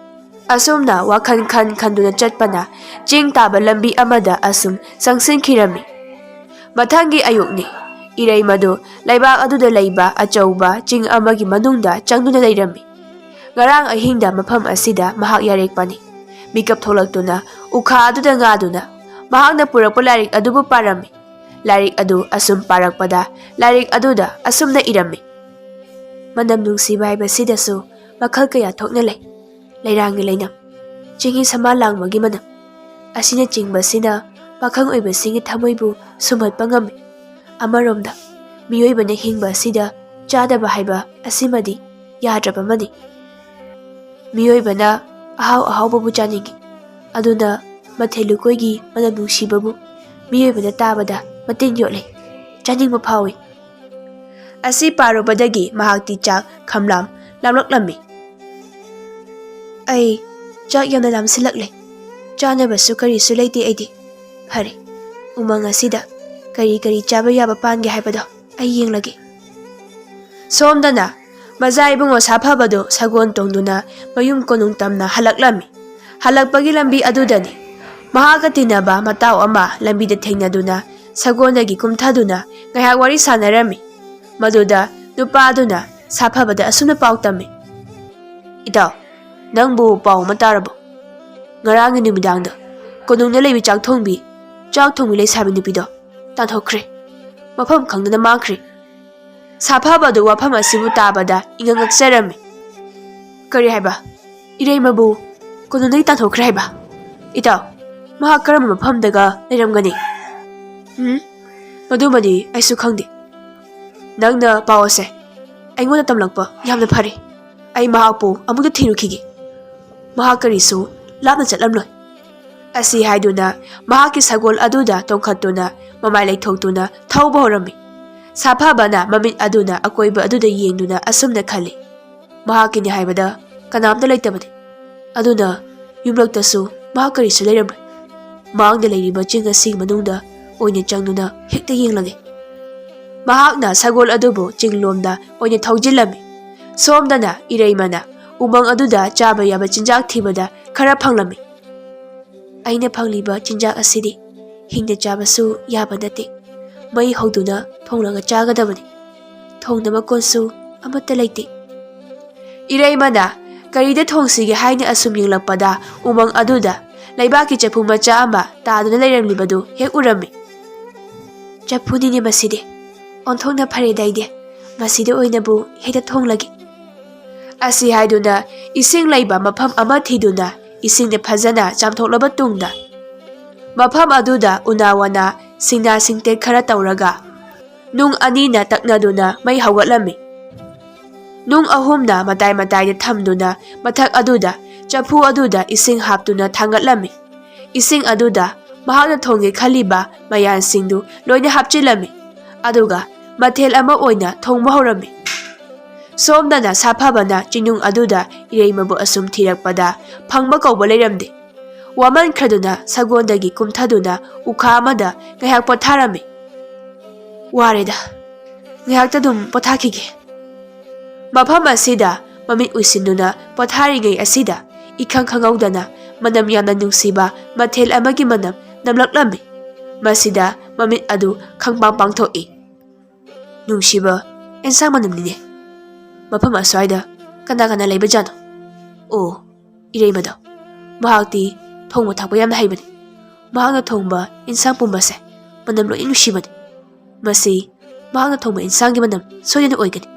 ꯑꯁꯨꯝꯅ ꯋꯥꯈꯜ ꯈꯟ ꯈꯟꯗꯨꯅ ꯆꯠꯄꯅ ꯆꯤꯡ ꯇꯥꯕ ꯂꯝꯕꯤ ꯑꯃꯗ ꯑꯁꯨꯝ ꯆꯪꯁꯤꯟꯈꯤꯔꯝꯃꯤ꯫ ꯃꯊꯪꯒꯤ ꯑꯌꯨꯛꯅꯤ꯫ ꯏꯔꯩ ꯃꯗꯨ ꯂꯩꯕꯥꯛ ꯑꯗꯨꯗ ꯂꯩꯕ ꯑꯆꯧꯕ ꯆꯤꯡ ꯑꯃꯒꯤ ꯃꯅꯨꯡꯗ ꯆꯪꯗꯨꯅ ꯂꯩꯔꯝꯃꯤ꯫ ꯉꯔꯥꯡ ꯑꯍꯤꯡꯗ ꯃꯐꯝ ꯑꯁꯤꯗ ꯃꯍꯥꯛ ꯌꯥꯔꯦꯛꯄꯅꯤ꯫ ꯃꯤꯀꯞ ꯊꯣꯛꯂꯛꯇꯨꯅ ꯎꯈꯥ ꯑꯗꯨꯗ ꯉꯥꯗꯨꯅ ꯃꯍꯥꯛꯅ ꯄꯨꯔꯛꯄ ꯂꯥꯏꯔꯤꯛ ꯑꯗꯨꯕꯨ ꯄꯥꯔꯝꯃꯤ꯫ ꯂꯥꯏꯔꯤꯛ ꯑꯗꯨ ꯑꯁꯨꯝ ꯄꯥꯔꯛꯄꯗ ꯂꯥꯏꯔꯤꯛ ꯑꯗꯨꯗ ꯑꯁꯨꯝꯅ ꯏꯔꯝꯃꯤ: "ꯃꯅꯝ ꯅꯨꯡꯁꯤꯕ ꯍꯥꯏꯕꯁꯤꯗꯁꯨ ꯃꯈꯜ ꯀꯌꯥ ꯊꯣꯛꯅ ꯂꯩ꯫ ꯂꯩꯔꯥꯡꯒꯤ ꯂꯩꯅꯝ, ꯆꯤꯡꯍꯤ ꯁꯃꯥ ꯂꯥꯡꯕꯒꯤ ꯃꯅꯝ ꯑꯁꯤꯅꯆꯤꯡꯕꯁꯤꯅ ꯄꯥꯈꯪ ꯑꯣꯏꯕꯁꯤꯡꯒꯤ ꯊꯃꯣꯏꯕꯨ ꯁꯨꯝꯍꯠꯄ ꯉꯝꯃꯤ꯫ ꯑꯃꯔꯣꯝꯗ, ꯃꯤꯑꯣꯏꯕꯅ ꯍꯤꯡꯕ ꯑꯁꯤꯗ ꯆꯥꯗꯕ ꯍꯥꯏꯕ ꯑꯁꯤꯃꯗꯤ ꯌꯥꯗ꯭ꯔꯕ ꯑꯃꯅꯤ꯫ ꯃꯤꯑꯣꯏꯕꯅ ꯑꯍꯥꯎ ꯑꯍꯥꯎꯕꯕꯨ ꯆꯥꯅꯤꯡꯏ, ꯑꯗꯨꯅ ꯃꯊꯦꯜ ꯂꯨꯀꯣꯏꯒꯤ ꯃꯅꯝ ꯅꯨꯡꯁꯤꯕꯕꯨ ꯃꯤꯑꯣꯏꯕꯅ ꯇꯥꯕꯗ ꯃꯇꯤꯟ ꯌꯣꯠꯂꯦ, ꯆꯥꯅꯤꯡꯕ ꯐꯥꯎꯏ"꯫ ꯑꯁꯤ ꯄꯥꯔꯨꯕꯗꯒꯤ ꯃꯍꯥꯛꯇꯤ ꯆꯥꯛ ꯈꯝꯂꯥꯝ ꯂꯥꯝꯂꯛꯂꯝꯃꯤ꯫ "ꯑꯩ ꯆꯥꯛ ꯌꯥꯝꯅ ꯂꯥꯝꯁꯤꯜꯂꯛꯂꯦ꯫ ꯆꯥꯅꯕꯁꯨ ꯀꯔꯤꯁꯨ ꯂꯩꯇꯦ ꯑꯩꯗꯤ꯫ ꯐꯔꯦ, ꯎꯃꯪ ꯑꯁꯤꯗ ꯀꯔꯤ ꯀꯔꯤ ꯆꯥꯕ ꯌꯥꯕ ꯄꯥꯟꯒꯦ ꯍꯥꯏꯕꯗꯣ ꯑꯩ ꯌꯦꯡꯂꯒꯦ"꯫ ꯁꯣꯝꯗꯅ ꯃꯖꯥ ꯏꯕꯨꯡꯉꯣ ꯁꯥꯐꯕꯗꯨ ꯁꯒꯣꯜ ꯇꯣꯡꯗꯨꯅ ꯃꯌꯨꯝ ꯀꯣꯅꯨꯡ ꯇꯝꯅ ꯍꯜꯂꯛꯂꯝꯃꯤ꯫ ꯍꯜꯂꯛꯄꯒꯤ ꯂꯝꯕꯤ ꯑꯗꯨꯗꯅꯤ ꯃꯍꯥꯛꯀ ꯇꯤꯟꯅꯕ ꯃꯇꯥꯎ ꯑꯃ ꯂꯝꯕꯤꯗ ꯊꯦꯡꯅꯗꯨꯅ ꯁꯒꯣꯜꯗꯒꯤ ꯀꯨꯝꯊꯗꯨꯅ ꯉꯥꯏꯍꯥꯛ ꯋꯥꯔꯤ ꯁꯥꯟꯅꯔꯝꯃꯤ꯫ ꯃꯗꯨꯗ ꯅꯨꯄꯥꯗꯨꯅ ꯁꯥꯐꯕꯗ ꯑꯁꯨꯝꯅ ꯄꯥꯎ ꯇꯝꯃꯤ: "ꯏꯇꯥꯎ, ꯅꯪꯕꯨ ꯄꯥꯎ ꯑꯃ ꯇꯥꯔꯕꯣ? ꯉꯔꯥꯡꯒꯤ ꯅꯨꯃꯤꯗꯥꯡꯗ ꯀꯣꯅꯨꯡꯗ ꯂꯩꯕꯤ ꯆꯥꯛ ꯊꯣꯡꯕꯤ, ꯆꯥꯛ ꯊꯣꯡꯕꯤ ꯂꯩꯁꯥꯕꯤ ꯅꯨꯄꯤꯗꯣ ꯇꯥꯟꯊꯣꯛꯈ꯭ꯔꯦ꯫ ꯃꯐꯝ ꯈꯪꯗꯅ ꯃꯥꯡꯈ꯭ꯔꯦ"꯫ ꯁꯥꯐꯕ ꯑꯗꯨ ꯋꯥꯐꯝ ꯑꯁꯤꯕꯨ ꯇꯥꯕꯗ ꯏꯉꯛ ꯉꯛꯆꯔꯝꯃꯤ꯫ "ꯀꯔꯤ ꯍꯥꯏꯕ? ꯏꯔꯩꯃꯕꯨ ꯀꯣꯅꯨꯡꯗꯒꯤ ꯇꯥꯟꯊꯣꯛꯈ꯭ꯔꯦ ꯍꯥꯏꯕ? ꯏꯇꯥꯎ, ꯃꯍꯥꯛ ꯀꯔꯝꯕ ꯃꯐꯝꯗꯒ ꯂꯩꯔꯝꯒꯅꯤ?" "ꯎꯝ, ꯃꯗꯨꯃꯗꯤ ꯑꯩꯁꯨ ꯈꯪꯗꯦ꯫ ꯅꯪꯅ ꯄꯥꯎ ꯑꯁꯦ ꯑꯩꯉꯣꯟꯗ ꯇꯝꯂꯛꯄ ꯌꯥꯝꯅ ꯐꯔꯦ꯫ ꯑꯩ ꯃꯍꯥꯛꯄꯨ ꯑꯃꯨꯛꯇ ꯊꯤꯔꯨꯈꯤꯒꯦ꯫ ꯃꯍꯥꯛ ꯀꯔꯤꯁꯨ ꯂꯥꯞꯅ ꯆꯠꯂꯝꯂꯣꯏ"꯫ ꯑꯁꯤ ꯍꯥꯏꯗꯨꯅ ꯃꯍꯥꯛꯀꯤ ꯁꯒꯣꯜ ꯑꯗꯨꯗ ꯇꯣꯡꯈꯠꯇꯨꯅ ꯃꯃꯥꯏ ꯂꯩꯊꯣꯛꯇꯨꯅ ꯊꯧꯕ ꯍꯧꯔꯝꯃꯤ꯫ ꯁꯥꯐꯕꯅ ꯃꯃꯤꯠ ꯑꯗꯨꯅ ꯑꯀꯣꯏꯕ ꯑꯗꯨꯗ ꯌꯦꯡꯗꯨꯅ ꯑꯁꯨꯝꯅ ꯈꯜꯂꯤ, "ꯃꯍꯥꯛꯀꯤꯅꯤ ꯍꯥꯏꯕꯗ ꯀꯅꯥꯝꯇ ꯂꯩꯇꯕꯅꯤ꯫ ꯑꯗꯨꯅ ꯌꯨꯝꯂꯛꯇꯁꯨ ꯃꯍꯥꯛ ꯀꯔꯤꯁꯨ ꯂꯩꯔꯝꯂꯣꯏ꯫" ꯃꯍꯥꯛꯅ ꯂꯩꯔꯤꯕ ꯆꯤꯡ ꯑꯁꯤꯒꯤ ꯃꯅꯨꯡꯗ ꯑꯣꯏꯅ ꯆꯪꯗꯨꯅ ꯍꯦꯛꯇ ꯌꯦꯡꯂꯒꯦ꯫ ꯃꯍꯥꯛꯅ ꯁꯒꯣꯜ ꯑꯗꯨꯕꯨ ꯆꯤꯡꯂꯣꯝꯗ ꯑꯣꯏꯅ ꯊꯧꯖꯤꯜꯂꯝꯃꯤ꯫ ꯁꯣꯝꯗꯅ ꯏꯔꯩꯃꯅ ꯎꯃꯪ ꯑꯗꯨꯗ ꯆꯥꯕ ꯌꯥꯕ ꯆꯤꯟꯖꯥꯛ ꯊꯤꯕꯗ ꯈꯔ ꯐꯪꯂꯝꯃꯤ꯫ "ꯑꯩꯅ ꯐꯪꯂꯤꯕ ꯆꯤꯟꯖꯥꯛ ꯑꯁꯤꯗꯤ ꯍꯤꯡꯅ ꯆꯥꯕꯁꯨ ꯌꯥꯕ ꯅꯠꯇꯦ꯫ ꯃꯩ ꯍꯧꯗꯨꯅ ꯊꯣꯡꯂꯒ ꯆꯥꯒꯗꯕꯅꯤ꯫ ꯊꯣꯡꯅꯕ ꯀꯣꯟꯁꯨ ꯑꯃꯠꯇ ꯂꯩꯇꯦ꯫" ꯏꯔꯩꯃꯅ ꯀꯔꯤꯗ ꯊꯣꯡꯁꯤꯒꯦ ꯍꯥꯏꯅ ꯑꯁꯨꯝ ꯌꯦꯡꯂꯛꯄꯗ, ꯎꯃꯪ ꯑꯗꯨꯗ ꯂꯩꯕꯥꯛꯀꯤ ꯆꯐꯨ ꯃꯆꯥ ꯑꯃ ꯇꯥꯗꯨꯅ ꯂꯩꯔꯝꯂꯤꯕꯗꯨ ꯍꯦꯛ ꯎꯔꯝꯃꯤ꯫ "ꯆꯐꯨꯅꯤꯅꯦ ꯃꯁꯤꯗꯤ꯫ ꯑꯣꯟꯊꯣꯛꯅ ꯐꯔꯦꯗꯥꯏꯗꯤ꯫ ꯃꯁꯤꯗ ꯑꯣꯏꯅꯕꯨ ꯍꯦꯛꯇ ꯊꯣꯡꯂꯒꯦ꯫" ꯑꯁꯤ ꯍꯥꯏꯗꯨꯅ ꯏꯁꯤꯡ ꯂꯩꯕ ꯃꯐꯝ ꯑꯃ ꯊꯤꯗꯨꯅ ꯏꯁꯤꯡꯗ ꯐꯖꯅ ꯆꯥꯝꯊꯣꯛꯂꯕ ꯇꯨꯡꯗ, ꯃꯐꯝ ꯑꯗꯨꯗ ꯎꯅꯥ ꯋꯥꯅꯥ, ꯁꯤꯡꯅꯥ ꯁꯤꯡꯇꯦꯛ ꯈꯔ ꯇꯧꯔꯒ ꯅꯨꯡ ꯑꯅꯤꯅ ꯇꯛꯅꯗꯨꯅ ꯃꯩ ꯍꯧꯒꯠꯂꯝꯃꯤ꯫ ꯅꯨꯡ ꯑꯍꯨꯝꯅ ꯃꯇꯥꯏ ꯃꯇꯥꯏꯗ ꯊꯝꯗꯨꯅ ꯃꯊꯛ ꯑꯗꯨꯗ ꯆꯐꯨ ꯑꯗꯨꯗ ꯏꯁꯤꯡ ꯍꯥꯞꯇꯨꯅ ꯊꯥꯡꯒꯠꯂꯝꯃꯤ꯫ ꯏꯁꯤꯡ ꯑꯗꯨꯗ ꯃꯍꯥꯛꯅ ꯊꯣꯡꯒꯦ ꯈꯜꯂꯤꯕ ꯃꯌꯥꯟꯁꯤꯡꯗꯨ ꯂꯣꯏꯅ ꯍꯥꯞꯆꯤꯜꯂꯝꯃꯤ꯫ ꯑꯗꯨꯒ ꯃꯊꯦꯜ ꯑꯃ ꯑꯣꯏꯅ ꯊꯣꯡꯕ ꯍꯧꯔꯝꯃꯤ꯫ ꯁꯣꯝꯗꯅ ꯁꯥꯐꯕꯅ ꯆꯤꯡꯅꯨꯡ ꯑꯗꯨꯗ ꯏꯔꯩꯃꯕꯨ ꯑꯁꯨꯝ ꯊꯤꯔꯛꯄꯗ ꯐꯪꯕ ꯀꯧꯕ ꯂꯩꯔꯝꯗꯦ꯫ ꯋꯥꯃꯟꯈ꯭ꯔꯗꯨꯅ ꯁꯒꯣꯜꯗꯒꯤ ꯀꯨꯝꯊꯗꯨꯅ ꯎꯈꯥ ꯑꯃꯗ ꯉꯥꯏꯍꯥꯛ ꯄꯣꯊꯥꯔꯝꯃꯤ꯫ "ꯋꯥꯔꯦꯗ, ꯉꯥꯏꯍꯥꯛꯇ ꯑꯗꯨꯝ ꯄꯣꯊꯥꯈꯤꯒꯦ꯫" ꯃꯐꯝ ꯑꯁꯤꯗ ꯃꯃꯤꯠ ꯎꯏꯁꯤꯟꯗꯨꯅ ꯄꯣꯊꯥꯔꯤꯉꯩ ꯑꯁꯤꯗ ꯏꯈꯪ ꯈꯪꯍꯧꯗꯅ ꯃꯅꯝ ꯌꯥꯝꯅ ꯅꯨꯡꯁꯤꯕ ꯃꯊꯦꯜ ꯑꯃꯒꯤ ꯃꯅꯝ ꯅꯝꯂꯛꯂꯝꯃꯤ꯫ ꯃꯁꯤꯗ ꯃꯃꯤꯠ ꯑꯗꯨ ꯈꯪꯄꯥꯡ ꯄꯥꯡꯊꯣꯛꯏ꯫ "ꯅꯨꯡꯁꯤꯕ ꯑꯦꯟꯁꯥꯡ ꯃꯅꯝꯅꯤꯅꯦ꯫ ꯃꯐꯝ ꯑꯁ꯭ꯋꯥꯏꯗ ꯀꯅꯥ ꯀꯅꯥ ꯂꯩꯕꯖꯥꯠꯅꯣ? ꯑꯣ, ꯏꯔꯩꯃꯗꯣ꯫ ꯃꯍꯥꯛꯇꯤ ꯊꯣꯡꯕ ꯊꯥꯛꯄ ꯌꯥꯝꯅ ꯍꯩꯕꯅꯤ꯫ ꯃꯍꯥꯛꯅ ꯊꯣꯡꯕ ꯏꯟꯁꯥꯡ ꯄꯨꯝꯕꯁꯦ ꯃꯅꯝ ꯂꯣꯏꯅ ꯅꯨꯡꯁꯤꯕꯅꯤ꯫ ꯃꯁꯤ ꯃꯍꯥꯛꯅ ꯊꯣꯡꯕ ꯏꯟꯁꯥꯡꯒꯤ ꯃꯅꯝ ꯁꯣꯏꯗꯅ ꯑꯣꯏꯒꯅꯤ꯫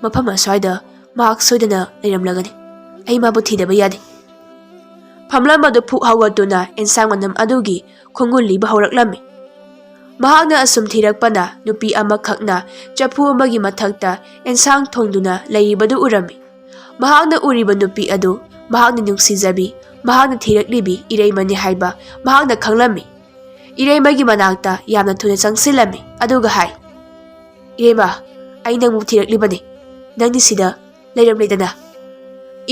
ꯃꯐꯝ ꯑꯁ꯭ꯋꯥꯏꯗ ꯃꯍꯥꯛ ꯁꯣꯏꯗꯅ ꯂꯩꯔꯝꯂꯒꯅꯤ꯫ ꯑꯩ ꯃꯥꯕꯨ ꯊꯤꯗꯕ ꯌꯥꯗꯦ꯫" ꯐꯝꯂꯝ ꯑꯗꯨ ꯐꯨꯛ ꯍꯧꯒꯠꯇꯨꯅ ꯏꯟꯁꯥꯡ ꯃꯅꯝ ꯑꯗꯨꯒꯤ ꯈꯣꯡꯒꯨꯜ ꯂꯤꯕ ꯍꯧꯔꯛꯂꯝꯃꯤ꯫ ꯃꯍꯥꯛꯅ ꯑꯁꯨꯝ ꯊꯤꯔꯛꯄꯅ ꯅꯨꯄꯤ ꯑꯃꯈꯛꯅ ꯆꯐꯨ ꯑꯃꯒꯤ ꯃꯊꯛꯇ ꯏꯟꯁꯥꯡ ꯊꯣꯡꯗꯨꯅ ꯂꯩꯔꯤꯕꯗꯨ ꯎꯔꯝꯃꯤ꯫ ꯃꯍꯥꯛꯅ ꯎꯔꯤꯕ ꯅꯨꯄꯤ ꯑꯗꯨ ꯃꯍꯥꯛꯅ ꯅꯨꯡꯁꯤꯖꯕꯤ, ꯃꯍꯥꯛꯅ ꯊꯤꯔꯛꯂꯤꯕꯤ ꯏꯔꯩꯃꯅꯤ ꯍꯥꯏꯕ ꯃꯍꯥꯛꯅ ꯈꯪꯂꯝꯃꯤ꯫ ꯏꯔꯩꯃꯒꯤ ꯃꯅꯥꯛꯇ ꯌꯥꯝꯅ ꯊꯨꯅ ꯆꯪꯁꯤꯜꯂꯝꯃꯤ, ꯑꯗꯨꯒ ꯍꯥꯏ, "ꯏꯔꯩꯃ, ꯑꯩ ꯅꯪꯕꯨ ꯊꯤꯔꯛꯂꯤꯕꯅꯤ꯫ ꯅꯪꯗꯤ ꯁꯤꯗ ꯂꯩꯔꯝꯂꯦꯗꯅ?"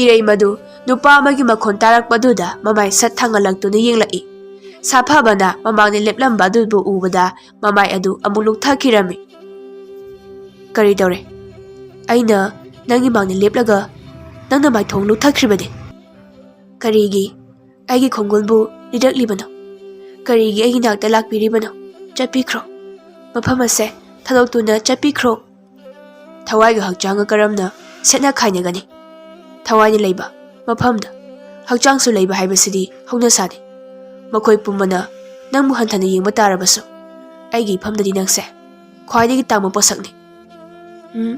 ꯏꯔꯩꯃꯗꯨ ꯅꯨꯄꯥ ꯑꯃꯒꯤ ꯃꯈꯣꯟ ꯇꯥꯔꯛꯄꯗꯨꯗ ꯃꯃꯥꯏ ꯁꯠ ꯊꯥꯡꯒꯠꯂꯛꯇꯨꯅ ꯌꯦꯡꯂꯛꯏ꯫ ꯁꯥꯐꯕꯅ ꯃꯃꯥꯡꯗ ꯂꯦꯞꯂꯝꯕ ꯑꯗꯨꯕꯨ ꯎꯕꯗ ꯃꯃꯥꯏ ꯑꯗꯨ ꯑꯃꯨꯛ ꯂꯨꯛꯊꯈꯤꯔꯝꯃꯤ꯫ "ꯀꯔꯤ ꯇꯧꯔꯦ? ꯑꯩꯅ ꯅꯪꯒꯤ ꯃꯥꯡꯗ ꯂꯦꯞꯂꯒ ꯅꯪꯅ ꯃꯥꯏꯊꯣꯡ ꯂꯨꯛꯊꯈ꯭ꯔꯤꯕꯅꯤ꯫ ꯀꯔꯤꯒꯤ ꯑꯩꯒꯤ ꯈꯣꯡꯒꯨꯜꯕꯨ ꯂꯤꯔꯛꯂꯤꯕꯅꯣ? ꯀꯔꯤꯒꯤ ꯑꯩꯒꯤ ꯅꯥꯛꯇ ꯂꯥꯛꯄꯤꯔꯤꯕꯅꯣ? ꯆꯠꯄꯤꯈ꯭ꯔꯣ꯫ ꯃꯐꯝ ꯑꯁꯦ ꯊꯥꯗꯣꯛꯇꯨꯅ ꯆꯠꯄꯤꯈ꯭ꯔꯣ꯫" ꯊꯋꯥꯏꯒ ꯍꯛꯆꯥꯡꯒ ꯀꯔꯝꯅ ꯁꯦꯠꯅ ꯈꯥꯏꯅꯒꯅꯤ? ꯊꯋꯥꯏꯅ ꯂꯩꯕ ꯃꯐꯝꯗ ꯍꯛꯆꯥꯡꯁꯨ ꯂꯩꯕ ꯍꯥꯏꯕꯁꯤꯗꯤ ꯍꯧꯅꯁꯥꯅꯤ꯫ ꯃꯈꯣꯏ ꯄꯨꯝꯕꯅ ꯅꯪꯕꯨ ꯍꯟꯊꯅ ꯌꯦꯡꯕ ꯇꯥꯔꯕꯁꯨ, ꯑꯩꯒꯤ ꯏꯐꯝꯗꯗꯤ ꯅꯪꯁꯦ ꯈ꯭ꯋꯥꯏꯗꯒꯤ ꯇꯥꯡꯕ ꯄꯣꯠꯁꯛꯅꯤ꯫ ꯎꯝ,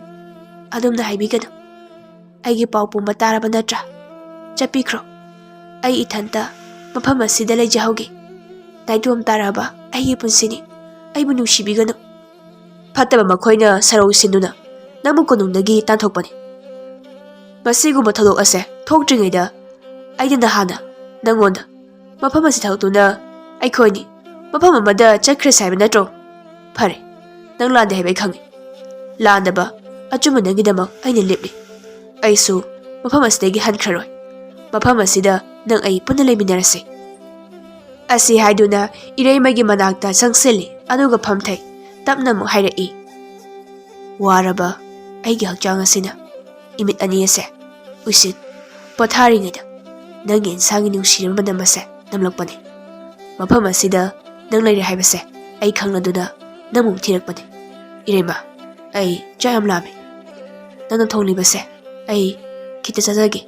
ꯑꯗꯨꯝꯅ ꯍꯥꯏꯕꯤꯒꯅꯨ꯫ ꯑꯩꯒꯤ ꯄꯥꯎ ꯄꯨꯝꯕ ꯇꯥꯔꯕ ꯅꯠꯇ꯭ꯔꯥ? ꯆꯠꯄꯤꯈ꯭ꯔꯣ꯫ ꯑꯩ ꯏꯊꯟꯇ ꯃꯐꯝ ꯑꯁꯤꯗ ꯂꯩꯖꯍꯧꯒꯦ꯫ ꯅꯥꯏꯇꯣꯝ ꯇꯥꯔꯕ ꯑꯩꯒꯤ ꯄꯨꯟꯁꯤꯅꯤ꯫ ꯑꯩꯕꯨ ꯅꯨꯡꯁꯤꯕꯤꯒꯅꯨ꯫ ꯐꯠꯇꯕ ꯃꯈꯣꯏꯅ ꯁꯔꯧ ꯁꯤꯟꯗꯨꯅ ꯅꯪꯕꯨ ꯀꯣꯅꯨꯡꯗꯒꯤ ꯇꯥꯟꯊꯣꯛꯄꯅꯤ꯫ ꯃꯁꯤꯒꯨꯝꯕ ꯊꯧꯗꯣꯛ ꯑꯁꯦ ꯊꯣꯛꯇ꯭ꯔꯤꯉꯩꯗ ꯑꯩꯅ ꯅꯍꯥꯟꯅ ꯅꯪꯉꯣꯟꯗ ꯃꯐꯝ ꯑꯁꯤ ꯊꯥꯗꯣꯛꯇꯨꯅ ꯑꯩꯈꯣꯏꯅꯤ ꯃꯐꯝ ꯑꯃꯗ ꯆꯠꯈ꯭ꯔꯁꯦ ꯍꯥꯏꯕ ꯅꯠꯇ꯭ꯔꯣ? ꯐꯔꯦ, ꯅꯪ ꯂꯥꯟꯗꯦ ꯍꯥꯏꯕ ꯑꯩ ꯈꯪꯉꯤ꯫ ꯂꯥꯟꯗꯕ ꯑꯆꯨꯝꯕ ꯅꯪꯒꯤꯗꯃꯛ ꯑꯩꯅ ꯂꯦꯞꯂꯤ꯫ ꯑꯩꯁꯨ ꯃꯐꯝ ꯑꯁꯤꯗꯒꯤ ꯍꯟꯈ꯭ꯔꯔꯣꯏ꯫ ꯃꯐꯝ ꯑꯁꯤꯗ ꯅꯪ ꯑꯩ ꯄꯨꯟꯅ ꯂꯩꯃꯤꯟꯅꯔꯁꯤ꯫ ꯑꯁꯤ ꯍꯥꯏꯗꯨꯅ ꯏꯔꯩꯃꯒꯤ ꯃꯅꯥꯛꯇ ꯆꯪꯁꯤꯜꯂꯤ, ꯑꯗꯨꯒ ꯐꯝꯊꯩ꯫ ꯇꯞꯅ ꯑꯃꯨꯛ ꯍꯥꯏꯔꯛꯏ, "ꯋꯥꯔꯕ ꯑꯩꯒꯤ ꯍꯛꯆꯥꯡ ꯑꯁꯤꯅ ꯏꯃꯤꯠ ꯑꯅꯤ ꯑꯁꯦ ꯎꯏꯁꯤꯟ ꯄꯣꯊꯥꯔꯤꯉꯩꯗ ꯅꯪꯒꯤ ꯏꯟꯁꯥꯡꯒꯤ ꯅꯨꯡꯁꯤꯔꯕ ꯃꯅꯝ ꯑꯁꯦ ꯅꯝꯂꯛꯄꯅꯤ꯫ ꯃꯐꯝ ꯑꯁꯤꯗ ꯅꯪ ꯂꯩꯔꯦ ꯍꯥꯏꯕꯁꯦ ꯑꯩ ꯈꯪꯂꯗꯨꯅ ꯅꯪꯕꯨ ꯊꯤꯔꯛꯄꯅꯤ꯫ ꯏꯔꯩꯃ, ꯑꯩ ꯆꯥꯛ ꯌꯥꯝ ꯂꯥꯝꯃꯤ꯫ ꯅꯪꯅ ꯊꯣꯡꯂꯤꯕꯁꯦ ꯑꯩ ꯈꯤꯇ ꯆꯥꯖꯒꯦ꯫"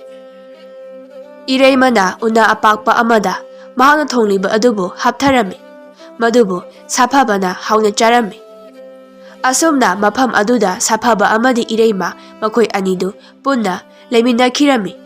ꯏꯔꯩꯃꯅ ꯎꯅꯥ ꯑꯄꯥꯛꯄ ꯑꯃꯗ ꯃꯍꯥꯛꯅ ꯊꯣꯡꯂꯤꯕ ꯑꯗꯨꯕꯨ ꯍꯥꯞꯊꯔꯝꯃꯤ꯫ ꯃꯗꯨꯕꯨ ꯁꯥꯐꯕꯅ ꯍꯥꯎꯅ ꯆꯥꯔꯝꯃꯤ꯫ ꯑꯁꯨꯝꯅ ꯃꯐꯝ ꯑꯗꯨꯗ ꯁꯥꯐꯕ ꯑꯃꯗꯤ ꯏꯔꯩꯃ ꯃꯈꯣꯏ ꯑꯅꯤꯗꯨ ꯄꯨꯟꯅ ꯂꯩꯃꯤꯟꯅꯈꯤꯔꯝꯃꯤ꯫